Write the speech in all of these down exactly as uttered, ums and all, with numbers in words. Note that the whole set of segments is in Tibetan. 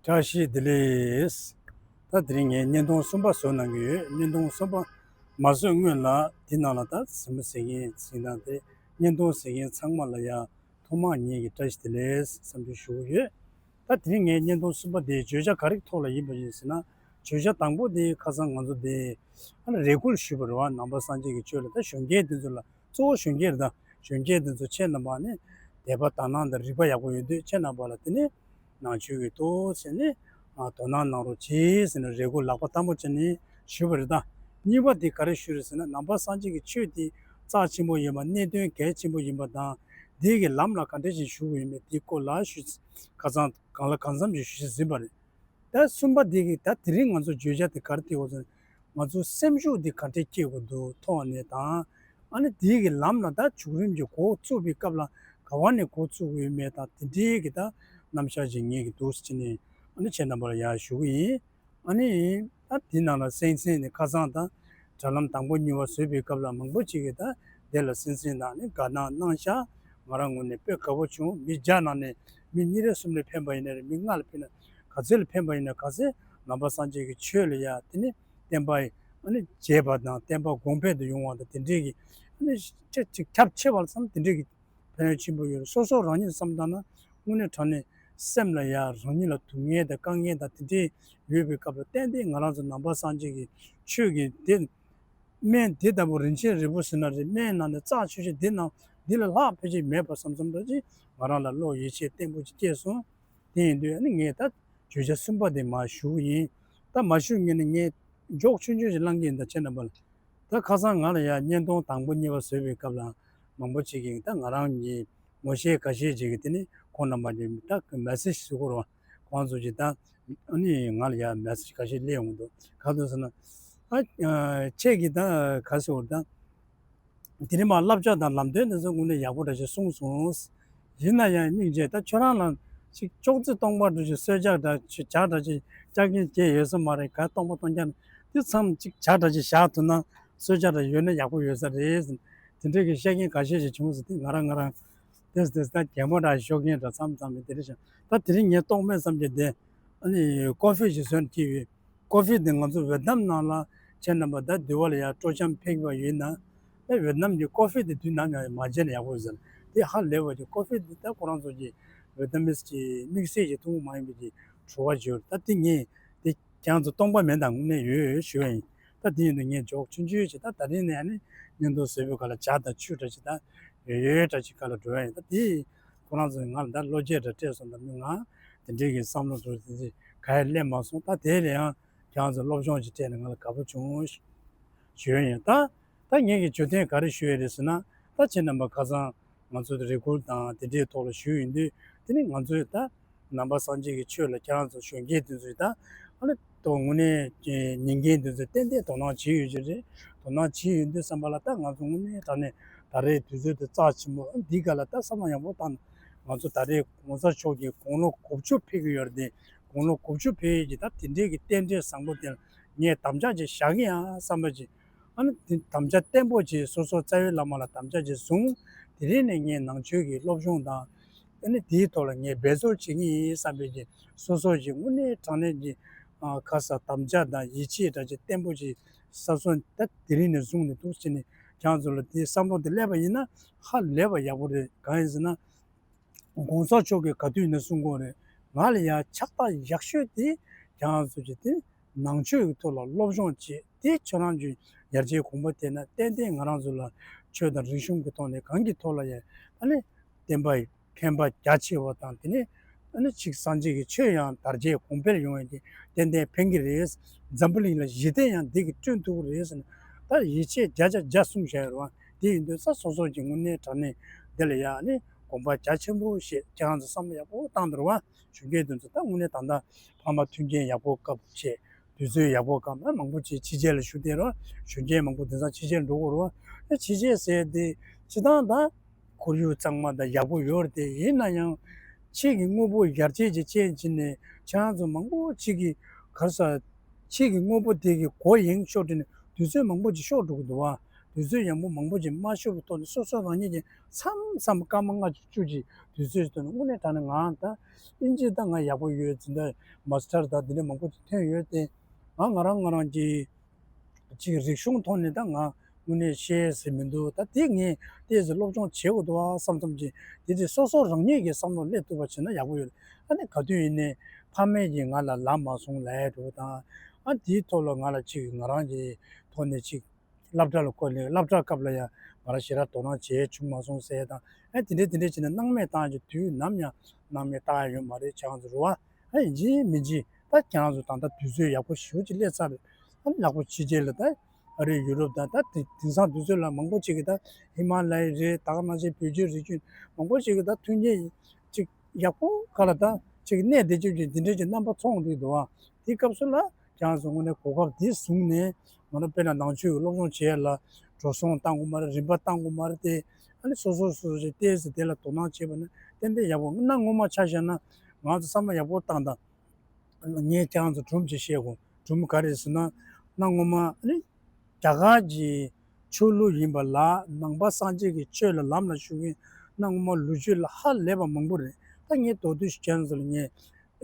བཀྲ་ཤིས་བདེ་ལེགས། ད་དེ་རིང་ངས་བརྙན་ཐུང་གསུམ་པ་བཟོ་གནང་གི་ཡོད། བརྙན་ཐུང་གསུམ་པ་མ་བཟོས་སྔོན་ལ་དེ་ནང་ལ་ད་གཟིགས་མོ་གཟིགས་མཁན་གཟིགས་སྟངས་དེ་བརྙན་ཐུང་གཟིགས་མཁན་ཚང་མ་ལ་ཡང་ཐོག་མར་ངེད་ཀྱི་བཀྲ་ཤིས་བདེ་ལེགས་བསམ་འཆར་ཞུ་གི་ཡོད། ད་དེ་རིང་ངས་བརྙན་ཐུང་གསུམ་པ་དེ་བརྗོད་བྱ་ག་རེ་ཐོག་ལ་ཡིན་པ་ཡིན་ཟེར་ན། བརྗོད་བྱ་དང་པོ་དེ་ཁ་སང་ང་ཚོ་དེ་ཨ་ནི་རེ་སྐུལ་ཞུས་པ་རེད་བ། ནང་པ་སངས་རྒྱས་ཀྱི་ཆོས་ལ་ད་གཞོན་སྐྱེས་དེ་ཚོ་ལ། གཙོ་བོ་གཞོན་སྐྱེས་རེད། ད་གཞོན་སྐྱེས་དེ་ཚོ་ཁྱེད་རྣམ་པ་ནི་དད་པ་དག་སྣང་དང་རིག་པ་ཡག་པོ་ཡོད་དུས། ཁྱེད་རྣམ་པ་ལ་དེ་ནི་ནང་ཆོས་ཀྱི་ཐོག་ཟེར་ནས་ཨ་དོ་སྣང་གནང་རོགས་གྱིས་ཟེར་ནས་རེ་སྐུལ་ལག་པ་དམ་པོ་བྱས་ནས་ཞུས་པ་རེད། ད་གཉིས་པ་དེ་ག་རེ་ཞུས་རེད་ཟེར་ན། ནང་པ་སངས་རྒྱས་ཀྱི་ཆོས་དེ་རྩ་ཆེན་པོ་ཡིན་པ། གནད་དོན་གལ་ཆེན་པོ་ཡིན་པ་དང་། དེ་གི་ལམ་ལ་ག་འདྲ་ཞིག་ཞུགས་དགོས་ཡིན་མིན་དེའི་སྐོར་ལ་ཞུས། ཁ་སང་གང་ལ་གང་འཚམ་ཞིག་ཞུས་ཟིན་པ་རེད། ད་གསུམ་པ་དེ་གི་ད་དེ་རིང་ང་ཚོ་བརྗོད་བྱ་དེ་ག་རེ་བསྟན་དགོས་ཟེར་ན། ང་ཚོ་སེམས་ཤུགས་དེ་ག་འདྲས་སྐྱེ་དགོས་འདུག་ཐོག་ནས་དང་། ཨ་ནི་དེ་གི་ལམ་ལ་ད་བྱུང་རིམ་གྱི་འགོ་བཙུགས་པའི་སྐབས་ལ་ག་བ་ནས་འགོ་བཙུགས་དགོས་ཡོད་མེད་དང་། དེ་འདྲའི་གི་ད་རྣམ་གཞག་ཅིག་ངེད་ཀྱི་འདུག་ཟེར་ནས་ཨ་ནི་ཁྱེད་རྣམ་པ་ལ་ཡར་ཞུ་གི་ཡིན། ཨ་ནི་ད་དེ་ནང་ལ་གསན་གཟིགས་ནས་ཁ་སང་ད་དྲ་ལམ་དང་པོ་གཉིས་པ་བཟོས་པའི་སྐབས་ལ་མང་པོ་ཅིག་གིས་ད་དེ་ལ་གསན་གཟིགས་དང་ནི་དགའ་སྣང་གནང་ཤག་ང་རང་ངོས་ནས་དཔེ་དགའ་པོ་བྱུང་། མི་བརྒྱ་ནང་ནས་མི་གཉིས་རེ་གསུམ་རེ་ཕན་པ་ཡིན་ན་རེད། མི་ལྔ་ལ་ཕན་ན། ག་ཚོད་ལ་ཕན་པ་ཡིན་ན། ག་ཚོད་ནང་པ་སངས་རྒྱས་ཀྱི་ཆོས་ལ་ཡ་དེ་ནི་བསྟན་པ་ཡི་ཨ་ནི་རྒྱས་པ་དང་བསྟན་པ་གོང་འཕེལ་དུ་ཡོང་བ་དང་། དེ་འདྲའི་གི་ཨ་ནི་ཅིག་ཁྱབ་ཆེ་བ་ལ་བསམ། དེ་འདྲའི་གི་ཕན་ཡོན་ཆེན་པོ་ཡོད་རེད། སོ་སོ་རང་ཉིད་བསམ་བཏང་ན་དངོས་གནས་དྲང་གནས་སེམས་ལ་ཡ་རང་ཉིད་ལ་སྡུག་བསྔལ་དང་དཀའ་ངལ་དང་དེ་འདྲའི་ཡོད་པའི་སྐབས་ལ་ཏན་ཏན་ང་རང་ཚོ་ནང་པ་སངས་རྒྱས་ཀྱི་ཆོས་ཀྱི་དེ་སྨན་དེ་ལྟ་བུ་རིན་ཆེན་རིལ་པོ་ཟེར་ན་རེད། སྨན་ནང་ནས་རྩ་ཆེ་ཤོས་འདི་ནང་འདི་ལས་ལྷག་ཕལ་ཆེར་མེད་པ་བསམ་བསམ་འདྲ་ཅིག་ང་རང་ལ་བློ་ཡིད་ཆེས་བརྟན་པོ་ཅིག་སྐྱེས་སོང་། དེ་ཡིན་དུས་ཨ་ནི་ངས་ད་བརྗོད་བྱ་གསུམ་པ་དེ་མར་ཞུ་གི་ཡིན། ད་མ་ཞུ་སྔོན་ནས་ངས་མགྱོགས་ཆུང་ཆུང་ཞིག་གླེང་གི་ཡིན། ད་ཁྱེད་རྣམ་པ་ལ། ད་ཁ་སང་ང་ལ་ཡ་བརྙན་ཐུང་དང་པོ་གཉིས་པ་བཟོས་པའི་སྐབས་ལ་མང་པོ་ཅིག་གིས་ད་ང་རང་གི་ངོ་ཤེས་ཁ་ཤས་ཅིག་གིས་དེ་ནི་ཁོང་རྣམ་པ་ནི་ད་མེ་སེ་ཇི་ཞུ་དགོས་རེད་བ། ཁོང་ཚོ་གིས་ད་ཨ་ནི་ང་ལ་ཡ་མེ་སེ་ཇི་ཁ་ཤས་སླེབས་ཡོང་གི་འདུག་ག་རེ་ཟེར་ན། ཨ་ཁྱེད་ཀྱིས་ད་ག་རེ་ཟེར་དགོས་རེད། ད་དེ་རིང་མ་བསླབ་བྱ་དང་ལམ་སྟོན་དེ་ཚོ་དངོས་གནས་ཡག་པོ་འདྲ་ཞིག་གསུངས་སོང་། ཡིན་ན་ཡང་སྙིང་རྗེ། ད་ཁྱོད་རང་ལ་ཅིག་ཅོག་ཙེ་སྟོང་པ་འདྲ་ཞིག་གསོལ་ཇ་འདྲ་ཅིག་ཇ་འདྲ་ཅིག་རྒྱག་མཁན་བརྒྱབ་ཡོད་ས་མ་རེད། ག་སྟོང་པ་སྟོང་རྐྱང་དེ་མཚམས་ཅིག་ཇ་འདྲ་ཅིག་བཞག་ཐུབ་ན། གསོལ་ཇ་འདྲ་ཡོད་ན་ཡག་པོ་ཡོད་ས་རེད། དེ་འདྲའི་གི་བཤད་མཁན་ཁ་ཤས་ཤིག་བྱུང་སོང་། དེ་ང་རང་ང་རང་དེ་དེ་ད་གད་མོ་འདྲ་ཤོར་མཁན་འདྲ་མཚམས་མཚམས་ནས་དེ་འདྲ་བྱུང་། ད་དེ་རིང་ངས་ཏོག་མེད་བསམ་གྱི་དེ་ཨ་ནི་ཀོ་ཕི་ཞིག་བཟོས་ནས་སྐྱེས་ཡོད། ཀོ་ཕི་དེ་ང་ཚོ་ཝེ་ཏི་ནམ་ནང་ལ་ཁྱེད་རྣམ་པ་ད་འདི་བ་ལ་ཡ་སྤྲོ་འཆམ་ཕེབས་པ་ཡིན་ན། ད་ཝེ་ཏི་ནམ་གྱི་ཀོ་ཕི་དེ་དུས་ནམ་ཡང་མ་བརྗེད་ན་ཡག་པོ་ཡོད་ཟེར། དེ་ཧ་ལས་པ་ཅིག་ཀོ་ཕི་དེ་ད་ཁོ་རང་ཚོ་གི་ཝེ་ཏི་ནམ་མིས་ཀྱི་དམིགས་བསལ་གྱི་ཐུན་མོང་མ་ཡིན་པའི་གི་བྲོ་བ་ཅིག་ཡོད། ད་དེ་ངས་དེ་ཁྱེད་རང་ཚོ་སྟོང་པ་མིན་དང་དངོས་གནས་ཡོད་ཡོད་ཞུ་བ་ཡིན། ད་དེ་ཡིན་དུས་ངས་མགྱོགས་ཆུང་ཆུང་ཞིག་ད་ད་རིང་ནས་ནི་བརྙན་ཐུང་བཟོས་པའི་སྐབས་ལ་ཇ་དང་ཆུ་འདྲ་ཞིག་ད་ཡོད་ཡོད་འདྲ་ཞིག་སྒང་ལ་འགྲོ་བ་ཡིན། ད་དེ་ཁོ་རང་ཚོས་ང་ལ་ད་བློ་སྐྱེད་འདྲ་སྤྲད་སོང་། ད་མི་ང་དེ་འདྲའི་གི་བསམ་བློ་འགྲོ་དེ་འདྲ་ག་ཡེ་སླེབས་མ་སོང་། ད་དེ་ལ་ཡང་ཁྱེད་རང་ཚོས་སློབ་སྦྱོང་ཅིག་སྤྲད་ནས་ང་ལ་དགའ་པོ་བྱུང་ཞུ་ཡ་ཡིན། ད་ད་ངེད་ཀྱི་བརྗོད་དོན་ག་རེ་ཞུ་ཡ་རེད་ཟེར་ན། ད་ཁྱེད་རྣམ་པ་ཁ་སང་ང་ཚོ་རེ་སྐུལ་དང་དེ་འདྲའི་ཐོག་ལ་ཞུས་ཡོང་དུས། དེ་ནི་ང་ཚོས་ད་ནང་པ་སངས་རྒྱས་ཀྱི་ཆོས་ལ་ཁྱེད་རང་ཚོ་གཞོན་སྐྱེས་དེ་ཚོས་ད་ཨ་ནི་ད་དངོས་གནས་ཉན་མཁན་དེ་ཚོས་ཏན་ཏན་དོ་སྣང་བྱེད་ཡོད་ཀྱི་རེད། དོ་སྣང་བྱེད་ཡོང་དུས་བསམ་པ་ལ། ད་ང་ཚོ་དངོས་གནས་དྲང་གནས་ད་རེས་དུས་ཚོད་དེ་རྩ་ཆེན་པོ་འདིའི་སྒང་ལ་ད་བསམ་བློ་ཡག་པོ་བཏང་། ང་ཚོ་ད་རེས་གོང་ས་མཆོག་གི་དགུང་ལོ་དགུ་བཅུ་ཕེབས་ཀྱི་ཡོད་རེད་དེ། དགུང་ལོ་དགུ་བཅུ་ཕེབས་ཀྱི་ད་དེ་འདྲའི་གི་རྟེན་འབྲེལ་བཟང་པོ་དེ་ལ་ངས་དམ་བཅའ་ཅིག་བཞག་གི་ཡིན་བསམ་པ་ཅིག་ཨ་ནི་དེ་དམ་བཅའ་བརྟན་པོ་ཅིག་སོ་སོ་རྩ་བའི་བླ་མ་ལ་དམ་བཅའ་ཅིག་བཟུང་། དེ་རིང་ནས་ངས་ནང་ཆོས་ཀྱི་སློབ་སྦྱོང་དང་ཨ་ནི་དེའི་ཐོག་ལ་ངས་འབད་རྩོལ་བྱེད་ཀྱི་ཡིན་བསམ་པའི་ཅིག་སོ་སོ་ཅིག་དངོས་གནས་དྲང་གནས་ཀྱི་ཨ་ཁ་ས་དམ་བཅའ་དང་ཡིད་ཆེས་འདྲ་ཅིག་བརྟན་པོ་ཅིག་ས་སོ་ད་དེ་རིང་ནས་བཟུང་ནས་འདུག་བྱས་ནས་ཁྱེད་རང་ཚོ་ལ་དེའི་བསམ་བློ་དེ་སླེབས་པ་ཡིན་ན་ཧ་ལས་པ་ཡག་པོ་རེད། གང་ཡིན་ཟེར་ན། གོང་ས་མཆོག་གིས་ག་དུས་ནས་གསུང་གི་ཡོད་རེད། ང་ལ་ཡ་ཕྱག་རྟགས་ཡག་ཤོས་དེ་ཁྱེད་རང་ཚོ་གིས་དེ་ནང་ཆོས་ཀྱི་ཐོག་ལ་སློབ་སྦྱོང་བྱེད། དེ་ཁྱེད་རང་ཚོའི་ཡར་རྒྱས་གོང་འཕེལ་བསྟན་ན་ཏན་ཏན་ང་རང་ཚོ་ལ་ཆོས་དང་རིག་གཞུང་གི་ཐོག་ནས་གང་གི་ཐོག་ལ་ཡང་ཨ་ནི་བསྟན་པ་ཡི་ཕན་པ་རྒྱ་ཆེ་བ་དང་། དེ་ནས་ཨ་ནི་ཅིག་སངས་རྒྱས་ཀྱི་ཆོས་ཡང་དར་རྒྱས་གོང་འཕེལ་ཡོང་བའི་དེ་ཏན་ཏན་ཕན་གྱི་རེད། འཛམ་བུ་གླིང་ལ་ཞི་བདེ་ཡང་འདི་གིས་བསྐྲུན་ཐུབ་ཀྱི་རེད་ཟེར་ནས་ད་ཡིད་ཆེས་བརྒྱ་ཆ་བརྒྱ་གསུངས་བཞག་ཡོད་རེད་བ། དེ་ཡིན་དུས་ས་སོ་སོ་གྱི་དངོས་གནས་དྲང་གནས་འདི་ལ་ཡང་ནི་དགོངས་པ་རྒྱ་ཆེན་པོ་བཞེས། ཁྱེད་རང་ཚོ་བསམ་བློ་ཡག་པོ་བཏང་དང་རེད་བ། གཞོན་སྐྱེས་དེ་ཚོ་ད་དངོས་གནས་ད་ལྟ་ཕ་མ་མཐུན་རྐྱེན་ཡག་པོ་སྐབས་བྱས། དུས་ཚོད་ཡག་པོ་སྐབས་ན་མང་པོ་ཅིག་ཕྱི་རྒྱལ་ལ་བཞུགས་བསྡད་རེད་བ། གཞོན་སྐྱེས་མང་པོ་དེང་སང་ཕྱི་རྒྱལ་འགྲོ་གི་རེད་བ། ཨ་ཕྱི་རྒྱལ་ཟེར་དེ་སྤྱིར་བཏང་ད་ཁོར་ཡུག་གཙང་མ་དང་ཡག་པོ་ཡོད་རེད་དེ། ཡིན་ན་ཡང་ཕྱིའི་དངོས་པོ་ཡར་རྒྱས་ཀྱི་རྐྱེན་བྱས་ནས་ཁྱེད་རང་ཚོ་མང་པོ་ཅིག་གིས་ག་རེ་ཟེར། ཕྱིའི་དངོས་པོ་དེ་གི་སྒོ་ཡེངས་ཤོར་དུས་ནས་དུས་ཚོད་མང་པོ་ཅིག་ཤོར་འགྲོ་གི་འདུག་བ། དུས་ཚོད་ཡང་པོ་མང་པོ་ཅིག་མ་ཤོར་བའི་ཐོག་ནས་སོ་སོ་རང་ཉིད་ཀྱིས་མཚམས་མཚམས་སྐར་མ་ལྔ་བཅུ་ཅིག་ དུས་ཚོད་དུ་དངོས་གནས་དྲང་གནས་ང་ད་ཨིན་ཇི་ད་ང་ཡག་པོ་ཡོད་ཟིན། ད་མ་སི་ཊར་ད་འདི་འདྲ་མང་པོ་ཅིག་ཐོན་ཡོད་དེ། ང་ང་རང་ང་རང་གི་ཅིག་རིག་གཞུང་ཐོག་ནས་ད་ང་དངོས་གནས་ཤེས་ཟིན་མི་འདུག་ད་དེ་ངས་ཏོག་ཙམ་སློབ་སྦྱོང་བྱེད་དགོས་འདུག་ཨ་བསམ་བསམ་ཅིག་དེ་དེ་སོ་སོ་རང་ཉིད་ཀྱི་བསམ་བློ་སླེབས་ཐུབ་པ་བྱས་ན་ཡག་པོ་ཡོད། ཨ་ནི་ག་དུས་ཡིན་ནའི་ཕ་མས་ཀྱིས་ང་ལ་ལབ་མ་སོང་ལབ་ཡ་འདྲ་བོ་དང་། ཨ་དེའི་ཐོག་ལ་ང་ལ་ཅིག་ང་རང་གི་ཐོག་ནས་ཅིག་སློབ་གྲྭ་ལ་བསྐོ་ནས་སློབ་གྲྭ་སྐབས་ལ་ཡང་ང་རང་ཞེ་དྲག་དོ་སྣང་བྱས་བྱུང་མ་སོང་ཟེར་དང་། ཨ་དེ་འདྲས་དེ་འདྲས་བྱས་ནས་སྣང་མེད་བཏང་རྒྱུ་དུས་ནམ་ཡང་སྣང་མེད་བཏང་ཡ་ཡོད་མ་རེད། ཁྱེད་རང་ཚོ་རེད་བ། ཨ་ཡིན་གཅིག་མིན་གཅིག་ད་ཁྱེད་རང་ཚོ་ད་ལྟ་དུས་ཚོད་ཡག་པོ་ཞེ་པོ་ཅིག་སླེབས་ཚར་རེད། ཨ་ནི་ཡག་པོ་ཕྱི་རྒྱལ་ལ་ད་ཨ་རི་ཡུ་རོབ་དང་ད་དེ་དེང་སང་དུས་ཚོད་ལ་མང་པོ་ཅིག་གིས་ད་ཧི་མ་ལ་ཡ་རེད། ད་ག་ནང་བཞིན་བོད་བརྒྱུད་རིགས་རྒྱུད་མང་པོ་ཅིག་གིས་ད་མཐུན་རྐྱེན་ཅིག་ཡག་པོ་ག་ལ་ད་ཅིག་གནས་བསྡད་རྒྱུ་ཅིག་འདི་འདྲས་ཀྱི་རྣམ་པ་མཐོང་བསྡད་འདུག་ཨ་དེ་སྐབས་སུ་ལ། ཁྱེད་རང་ཚོ་དངོས་གནས་གོ་སྐབས་འདི་བཟུང་ནས་ང་རང་དཔེར་ན་ནང་ཆོས་ཀྱི་སློབ་སྦྱོང་བྱེད་ཡ་ལ་འགྲོ་སོང་བཏང་དགོས་མ་རེད། རིན་པ་བཏང་དགོས་མ་རེད་དེ། ཨ་ནི་སོ་སོ་སོ་སོ་ཞིག་ཏོག་ཙམ་དེ་ལ་དོ་སྣང་བྱས་པ་ནི་ཏན་ཏན་ཡག་པོ། གནའ་སྔོན་མ་ཆ་བཞག་ན་ང་ཚོ་བསམ་བློ་ཡག་པོ་བཏང་དང་། ངས་ཁྱེད་རང་ཚོ་སྒྲུང་ཅིག་བཤད་དགོས། སྒྲུང་ག་རེ་ཟེར་ན། གནའ་སྔོན་མ་ཨ་ནི་རྒྱ་གར་གྱི་ཆོས་ལུགས་ཡིན་པ་ལ་ནང་པ་སངས་རྒྱས་ཀྱི་ཆོས་ལ་ལམ་ལ་ཞུགས་མཁན་གནའ་སྔོན་མ་ལོ་རྒྱུས་ལ་ཧ་ལས་པ་མང་པོ་རེད། ད་ངས་མདོར་བསྡུས་ཤིག་ཁྱེད་རང་ཚོ་ལ་ངས་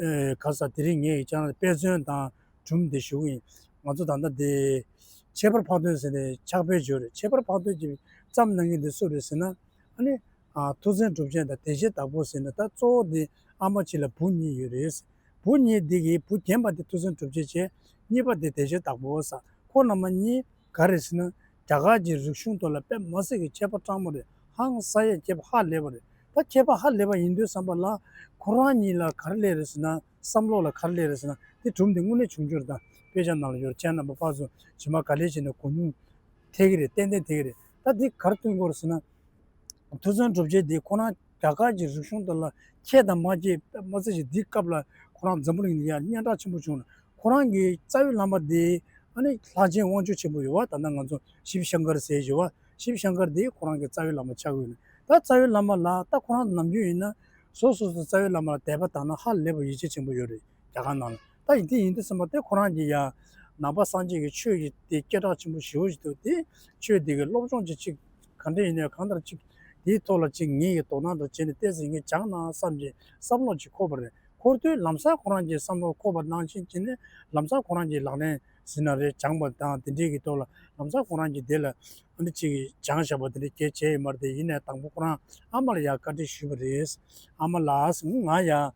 ཨེ་ག་ས་དེ་རིང་ངས་ཀྱང་དཔེ་མཚོན་དང་སྒྲུང་དེ་ཞུ་གི་ཡིན། ང་ཚོ་ད་ལྟ་དེ་ཁྱད་པར་འཕགས་བསྟོད་ཟེར་ནས་ཕྱག་དཔེ་བརྗོད་རེད། ཁྱད་པར་འཕགས་བསྟོད་ཀྱི་བརྩམས་གནང་མཁན་དེ་སུ་རེད་ཟེར་ན། ཨ་ནི་ཨ་མཐོ་བཙུན་གྲུབ་ཆེན་དང་བདེ་བྱེད་བདག་པོ་ཟེར་ནས་ད་གཙོ་བོ་དེ་ཨ་མ་གཅིག་ལ་བུ་གཉིས་ཡོད་རེད། བུ་གཉིས་དེ་གི་བུ་རྒན་པ་དེ་མཐོ་བཙུན་གྲུབ་ཆེན་བྱས། གཉིས་པ་དེ་བདེ་བྱེད་བདག་པོ་ཟེར། ཁོ་རྣམ་པ་གཉིས་ག་རེ་ཟེར་ན། རྒྱ་གར་གྱི་རིག་གཞུང་ཐོག་ལ་དཔེ་མ་སྲིད་ཀྱི་མཁས་པ་སྤྲང་མོ་རེད། ཧང་སང་ཡས་མཁས་པ་ཧ་ལས་པ་རེད། ད་མཁས་པ་ཧ་ལས་པ་ཡིན་དུས་ཙམ་པ་ལ་ཁོ་རང་གཉིས་ལ་ག་རེ་སླེབས་རེད་ཟེར་ན། བསམ་བློ་ལ་ག་རེ་སླེབས་རེད་ཟེར་ན། དེ་སྒྲུང་དེ་དངོས་གནས་བྱུང་རྒྱུ་རེད། ད་དཔེ་ཆ་ནང་ལ་ཡོད་རེད། ཁྱེད་རྣམ་པ་ཕར་ཚུར་ཇི་མ་ག་ལེ་བྱས་ནས་གོ་མྱོང་ཐེབས་ཀྱི་རེད། ཏན་ཏན་ཐེབས་ཀྱི་རེད། ད་འདི་ག་རེ་སྟོན་དགོས་རེད་ཟེར་ན། མཐོ་བཙུན་གྲུབ་ཆེན་འདི་ཁོ་རང་རྒྱ་གར་གྱི་རིག་གཞུང་དེ་ལ་མཁས་དང་མ་མཁས་དཔེ་མ་སྲིད་ཅིག་འདི་སྐབས་ལ་ཁོ་རང་འཛམ་བུ་གླིང་འདི་ཡར་སྙན་གྲགས་ཆེན་པོ་བྱུང་ནས། ཁོ་རང་གི་རྩ་བའི་བླ་མ་འདི་ཨ་ནི་ལྷ་ཆེན་དབང་ཕྱུག་ཆེན་པོ་ཡོད་པ། ད་ལྟ་ང་ཚོ་ཤིབ་ཤང་ཀར་ཟེར་ཡོད་པ། ཤིབ་ཤང་ཀར་འདི་ཁོ་རང་གི་རྩ་བའི་བླ་མ་ཆགས་ཀྱི་ཡོད་ནས། ད་རྩ་བའི་བླ་མ་ལ་ད་ཁོ་རང་ནམ་རྒྱུན་ཡིན་ན་སོ་སོ་སོ་རྩ་བའི་བླ་མ་ལ་དད་པ་དང་ན་ཧ་ལས་པ་ཡིད་ཆེས་ཆེན་པོ་ཡོད་རེད། རྒྱ་གར་ནང་ལ། ད་ཡིན་དེ་ཡིན་དུས་ཙམ་པ་དེ་ཁོ་རང་གིས་ཡང་ནང་པ་སངས་རྒྱས་ཀྱི་ཆོས་ཀྱི་དེ་སྐད་གྲགས་ཆེན་པོ་ཞེ་པོ་ཞིག་འདུག་དེ་ཆོས་དེ་གི་སློབ་སྦྱོང་ཅིག་ཅིག་གང་འདྲ་ཡིན་ནའི་གང་ལྟར་ཅིག་དེའི་ཐོག་ལ་ཅིག་ངེད་ཀྱིས་དོ་སྣང་འདྲ་བྱས་ནས་ཏོག་ཙམ་ངས་སྦྱངས་ན་བསམ་གྱི་བསམ་བློ་ཅིག་འཁོར་བ་རེད། འཁོར་དུས་ལམ་སང་ཁོ་རང་གི་བསམ་བློ་འཁོར་བ་ནང་བཞིན་བྱས་ནས་ལམ་སང་ཁོ་རང་གི་ལག་ལེན་ཟེར་ན་རེད། སྦྱངས་པ་དང་དེ་འདྲའི་གི་ཐོག་ལ་ལམ་སང་ཁོ་རང་གིས་དེ་ལ་ཨ་ནི་ཅིག་སྦྱངས་བཞག་པ་དེ་འདྲའི་གལ་ཆེ་ཡོད་མ་རེད་དེ། ཡིན་ནའི་དང་པོ་ཁོ་རང་ཨ་མ་ལ་ཡང་བཀའ་འདྲི་ཞུས་པ་རེད། ཨ་མ་ལགས་ང་ཡང་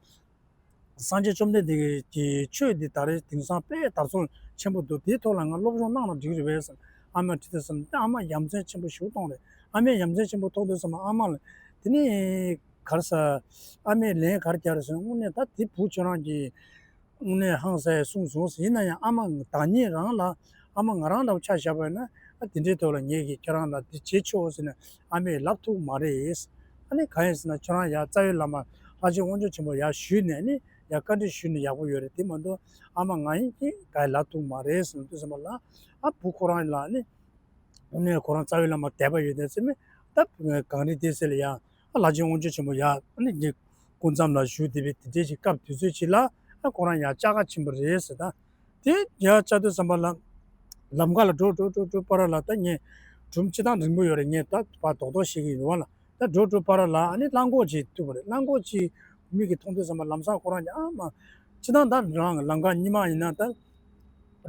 སངས་རྒྱས་བཅོམ་ལྡན་འདས་ཀྱི་ཆོས་འདི་ད་རེས་དེང་སང་དཔེ་དར་སྲོལ་ཆེན་པོ་འདུག་དེའི་ཐོག་ལ་ང་སློབ་སྦྱོང་གནང་ན་འགྲིག་རེད་པས་ཟེར་ཨ་མས་དྲིས་དུས་ཙམ་ཨ་མ་ཡ་མཚན་ཆེན་པོ་ཞིག་མཐོང་རེད། ཨ་མས་ཡ་མཚན་ཆེན་པོ་མཐོང་དུས་ཙམ་ཨ་མ་ལ་དེ་ནས་ག་རེ་ཟེར། ཨ་མས་ལན་ག་རེ་བརྒྱབ་རེད་ཟེར། དངོས་གནས་ད་དེ་བུ་ཁྱོད་རང་གིས་དངོས་གནས་ཧང་སང་གསུངས་སོང་ཟེར། ཡིན་ན་ཡང་ཨ་མ་བདག་ཉིད་རང་ལ་ཨ་མ་ང་རང་འདྲ་བོ་ཆ་བཞག་པ་ཡིན་ན། ཨ་དེ་འདྲའི་ཐོག་ལ་ངེད་ཀྱིས་ཁྱོད་རང་ལ་འདི་བྱེད་ཆོག་ཟེར་ནས་ཨ་མས་ལབ་ཐུབ་མ་རེད། ཨ་ནི་གང་ཡིན་ཟེར་ན་ཁྱོད་རང་ཡར་རྩ་བའི་བླ་མ་ལྷ་ཆེན་དབང་ཕྱུག་ཆེན་པོ་ཡར་ཞུས་ནས་ཨ་ནི་ཡར་བཀའ་འདྲི་ཞུས་ནས་ཡག་པོ་ཡོད་རེད། དེ་མ་གཏོགས་ཨ་མ་ང་ཡིན་གྱིས་ག་ཡེ་ལབ་ཐུབ་མ་རེད་ཟེར་ནས་དུས་ཙམ་པ་ལ། ཨ་བུ་ཁོ་རང་ལ་ཨ་ནི་དངོས་གནས་ཁོ་རང་རྩ་བའི་བླ་མ་དད་པ་ཡོད་དེ་ཟེར་མི་ད་གངས་རི་ཏི་སེ་ལ་ཡར་ཨ་ལྷ་ཆེན་དབང་ཕྱུག་ཆེན་པོ་ཡར་ཨ་ནི་ངའི་སྐུ་མཚམས་ལ་བཞུགས་བསྡད་པའི་དེ་འདྲའི་ཞིག་སྐབས་དུས་ཚོད་ཅིག་ལ་ཨ་ཁོ་རང་ཡར་བཅར་ག་ཕྱིན་པ་རེད་ཟེར། ད་དེ་ཡར་བཅར་དུས་ཙམ་པ་ལ་ལམ་ཁ་ལ་འགྲོ་འགྲོ་འགྲོ་འགྲོ་བར་ལ་ད་ངས་སྒྲུང་སྤྱིར་བཏང་རིང་པོ་ཡོད་རེད། ངས་ད་ཕར་རྡོག་རྡོག་བཤད་ཀྱི་ཡིན་བ་ལ། ད་འགྲོ་འགྲོ་བར་ལ་ཨ་ནི་གླང་གོག་ཅིག་ཐུག་པ་རེད། གླང་གོག་ཅིག་མིག་གིས་མཐོང་དུས་ཙམ་པ་ལམ་སང་ཁོ་རང་གིས་ཨ་མ། སྤྱིར་བཏང་ད་རང་ལམ་ཁ་ཉི་མ་ཡིན་ན་ད་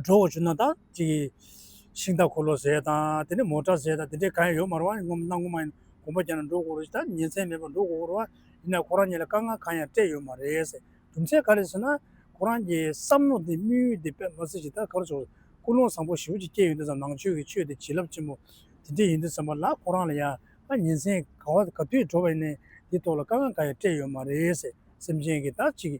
འགྲོ་དགོས་བྱུང་ན་ད་ཅིག་ཤིང་རྟ་འཁོར་ལོ་ཟེར་དང་དེ་ནས་མོ་ཊ་ཟེར་དང་དེ་འདྲའི་གང་ཡང་ཡོད་མ་རེད་བ། ངོ་མ་གནའ་སྔོན་མ་ཡིན་གོམ་པ་རྒྱག་ན་འགྲོ་དགོས་རེད། ད་ཉིན་མཚན་མེད་པར་འགྲོ་དགོས་རེད་བ། ཡིན་ན་ཁོ་རང་གཉིས་ལ་དཀའ་ངལ་གང་ཡང་སྤྲད་ཡོད་མ་རེད་ཟེར། རྒྱུ་མཚན་ག་རེ་ཟེར་ན། ཁོ་རང་གི་བསམ་བློ་དེ་དམིགས་ཡུལ་དེ་དཔེ་མ་སྲིད་ཅིག་ད་ག་རེ་ཟེར། ཀུན་སློང་བཟང་པོ་ཞེ་པོ་ཅིག་སྐྱེས་ཡོང་དུས་ཙམ་ནང་ཆོས་ཀྱི་ཆོས་དེ་བྱིན་རླབས་ཆེན་པོ་དེ་འདྲས་ཡིན་དུས་ཙམ་པ་ལ་ཁོ་རང་ལ་ཡང་ཨ་ཉིན་མཚན་ག་བ་ག་དུས་འགྲོ་བ་ཡིན་ནའི་དེ་ཐོག་ལ་དཀའ་ངལ་གང་ཡང་སྤྲད་ཡོད་མ་རེད་ཟེར། སེམས་ཅན་གྱི་ད་ཅིག་